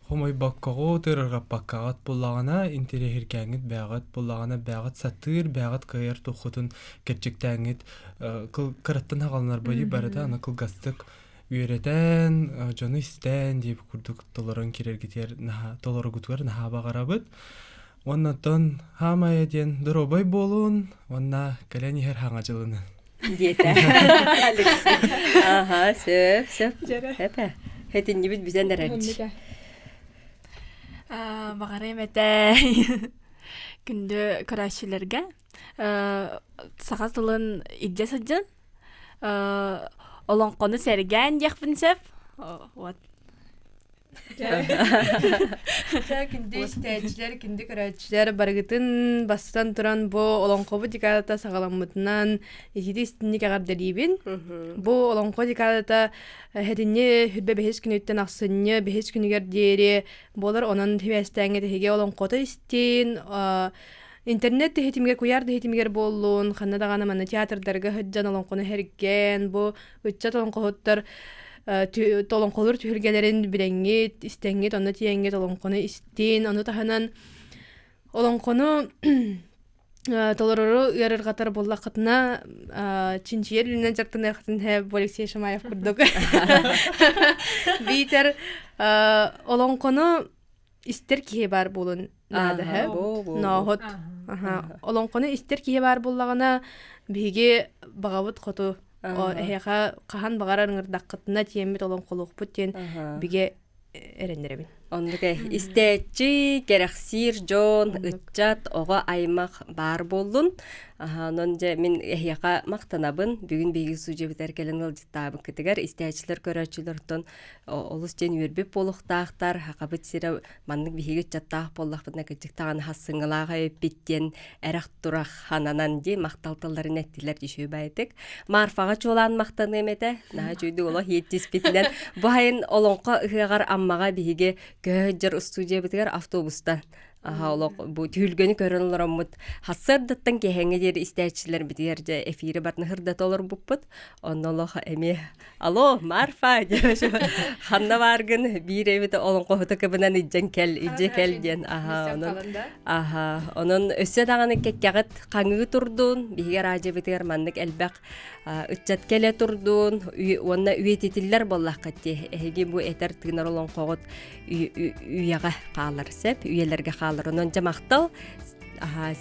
хомойбоккоҕут, ырырҕаппаккаҕыт буллаҕына, интэриэһиргээҥҥит бэйэҕит буллаҕына, бэйэҕит сатыыр, бэйэҕит кыайар туххутун кэрчиктээҥҥит кыраттан хаҕаланар быйы барыта аны кылгастык үөрэтэн, дьону истэн диэбит курдук толорон киирэргитигэр наһаа толоргутугар наһаа баҕарабыт. Уонна оттон хаамайа диэн доруобай буолун уонна кэлэн иһэр хаҥа дьылынан. Диэтэ Алексей. Аха, сөп, сөп. Эпэ. Хэтиннибит бүтэн эрэрчи. Баҕарыам этэ күндү көрөөччүлэргэ саха тылын илдьэ сылдьан олоҥхону сэргээн диэхпин сөп. Вот. Чэ, күндү истээччилэр, күндү көрөөччүлэр барыгытын бастатан туран бу олоҥхобут декадата саҕаламмытынан итити истинник эҕэрдэлиибин. Бу олоҥхо декадата хэтинни хүрбэ бэһис күнүттэн ахсынньы бэһис күнүгэр диэри буолар. Онон сибээстээҥҥэ тэһиги олоҥхото истин, интернет тиһитимигэр, куйаар тиһитимигэр буоллун, ханна даҕаны манна театрдарга сылдьан олоҥхону сэргээн, бу ыччат олоҥхоһуттар олоҥхолуур түһүлгэлэрин билэҥҥит, истэҥҥит, онно тиийэҥҥит олоҥхону истин, ону таһынан олоҥхону толорору ыарырҕатар буоллаххытына чинчийэр үлэнэн дьарыктаныаххытын һэ бу Алексей Шамаев курдук биитэр олоҥхону истэр киһи баар буолун наада һэ ноохот олоҥхону истэр киһи баар буоллаҕына биһиги баҕабыт хоту эһиэхэ хаһан баҕарар ыҥырдаххытына тиэммит олоҥхолуохпут диэн бигэ эрэннэрэбин. Оннук истээччи, кэрэхсиир дьон, ыччат, оҕо аймах баар буоллун. Онон дьэ мин эһиэхэ махтанабын. Бүгүн биһиги судьябытыгар кэлэн ыалдьыттаабыккытыгар истээччилэр, көрөөччүлэр олус диэн үөрбүт буолуохтаахтар. Хахабыт сирэ маннык биһиги ыччаттаах буоллахпытына кырдьыктаҕына хассыҥҥалаах эбиппит диэн эрэх-турах хананан дии махтал тылларын эттилэр дьүшүү баайтык. Марфаҕа чуолаан махтаныам этэ. Наһаа үчүгүйдүк олох иэттиспитинэн. Бу сайын Олоҥхо ыһыаҕар Аммаҕа биһиги көһө устуудьуйабытыгар автобустан Аха олох бу түһүлгэни көрөн олороммут хассыардаттан киэһэҥҥэ диэри истээччилэрбитигэр дьэ эфири барытын һырдата олорбуппут. Онно олох эмиэ Алло, Марфа ханна бааргын биир эбит олоҥхоһута кыбынан илдьэн кэл, илдьэ кэл диэн аха онон аха онон өссө даҕаны кэккэҕит хаҥыы турдун биһиги араадьыбытыгар маннык элбэх ыччат кэлэ турдун уонна үйэтитиллэр буоллаххыт дии эһиги бу этэр тыынар олоҥхоҕут үйэҕэ хаалар сөп үйэлэргэ хаалар онон дьэ махтал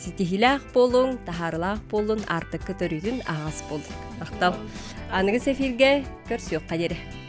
ситиһиилээх буолуҥ, таһаарылаах буолун, аартыкка төрүүтүн аһаҕас буолун. Махтал. Аныгы эфиргэ көрсүөххэ диэри.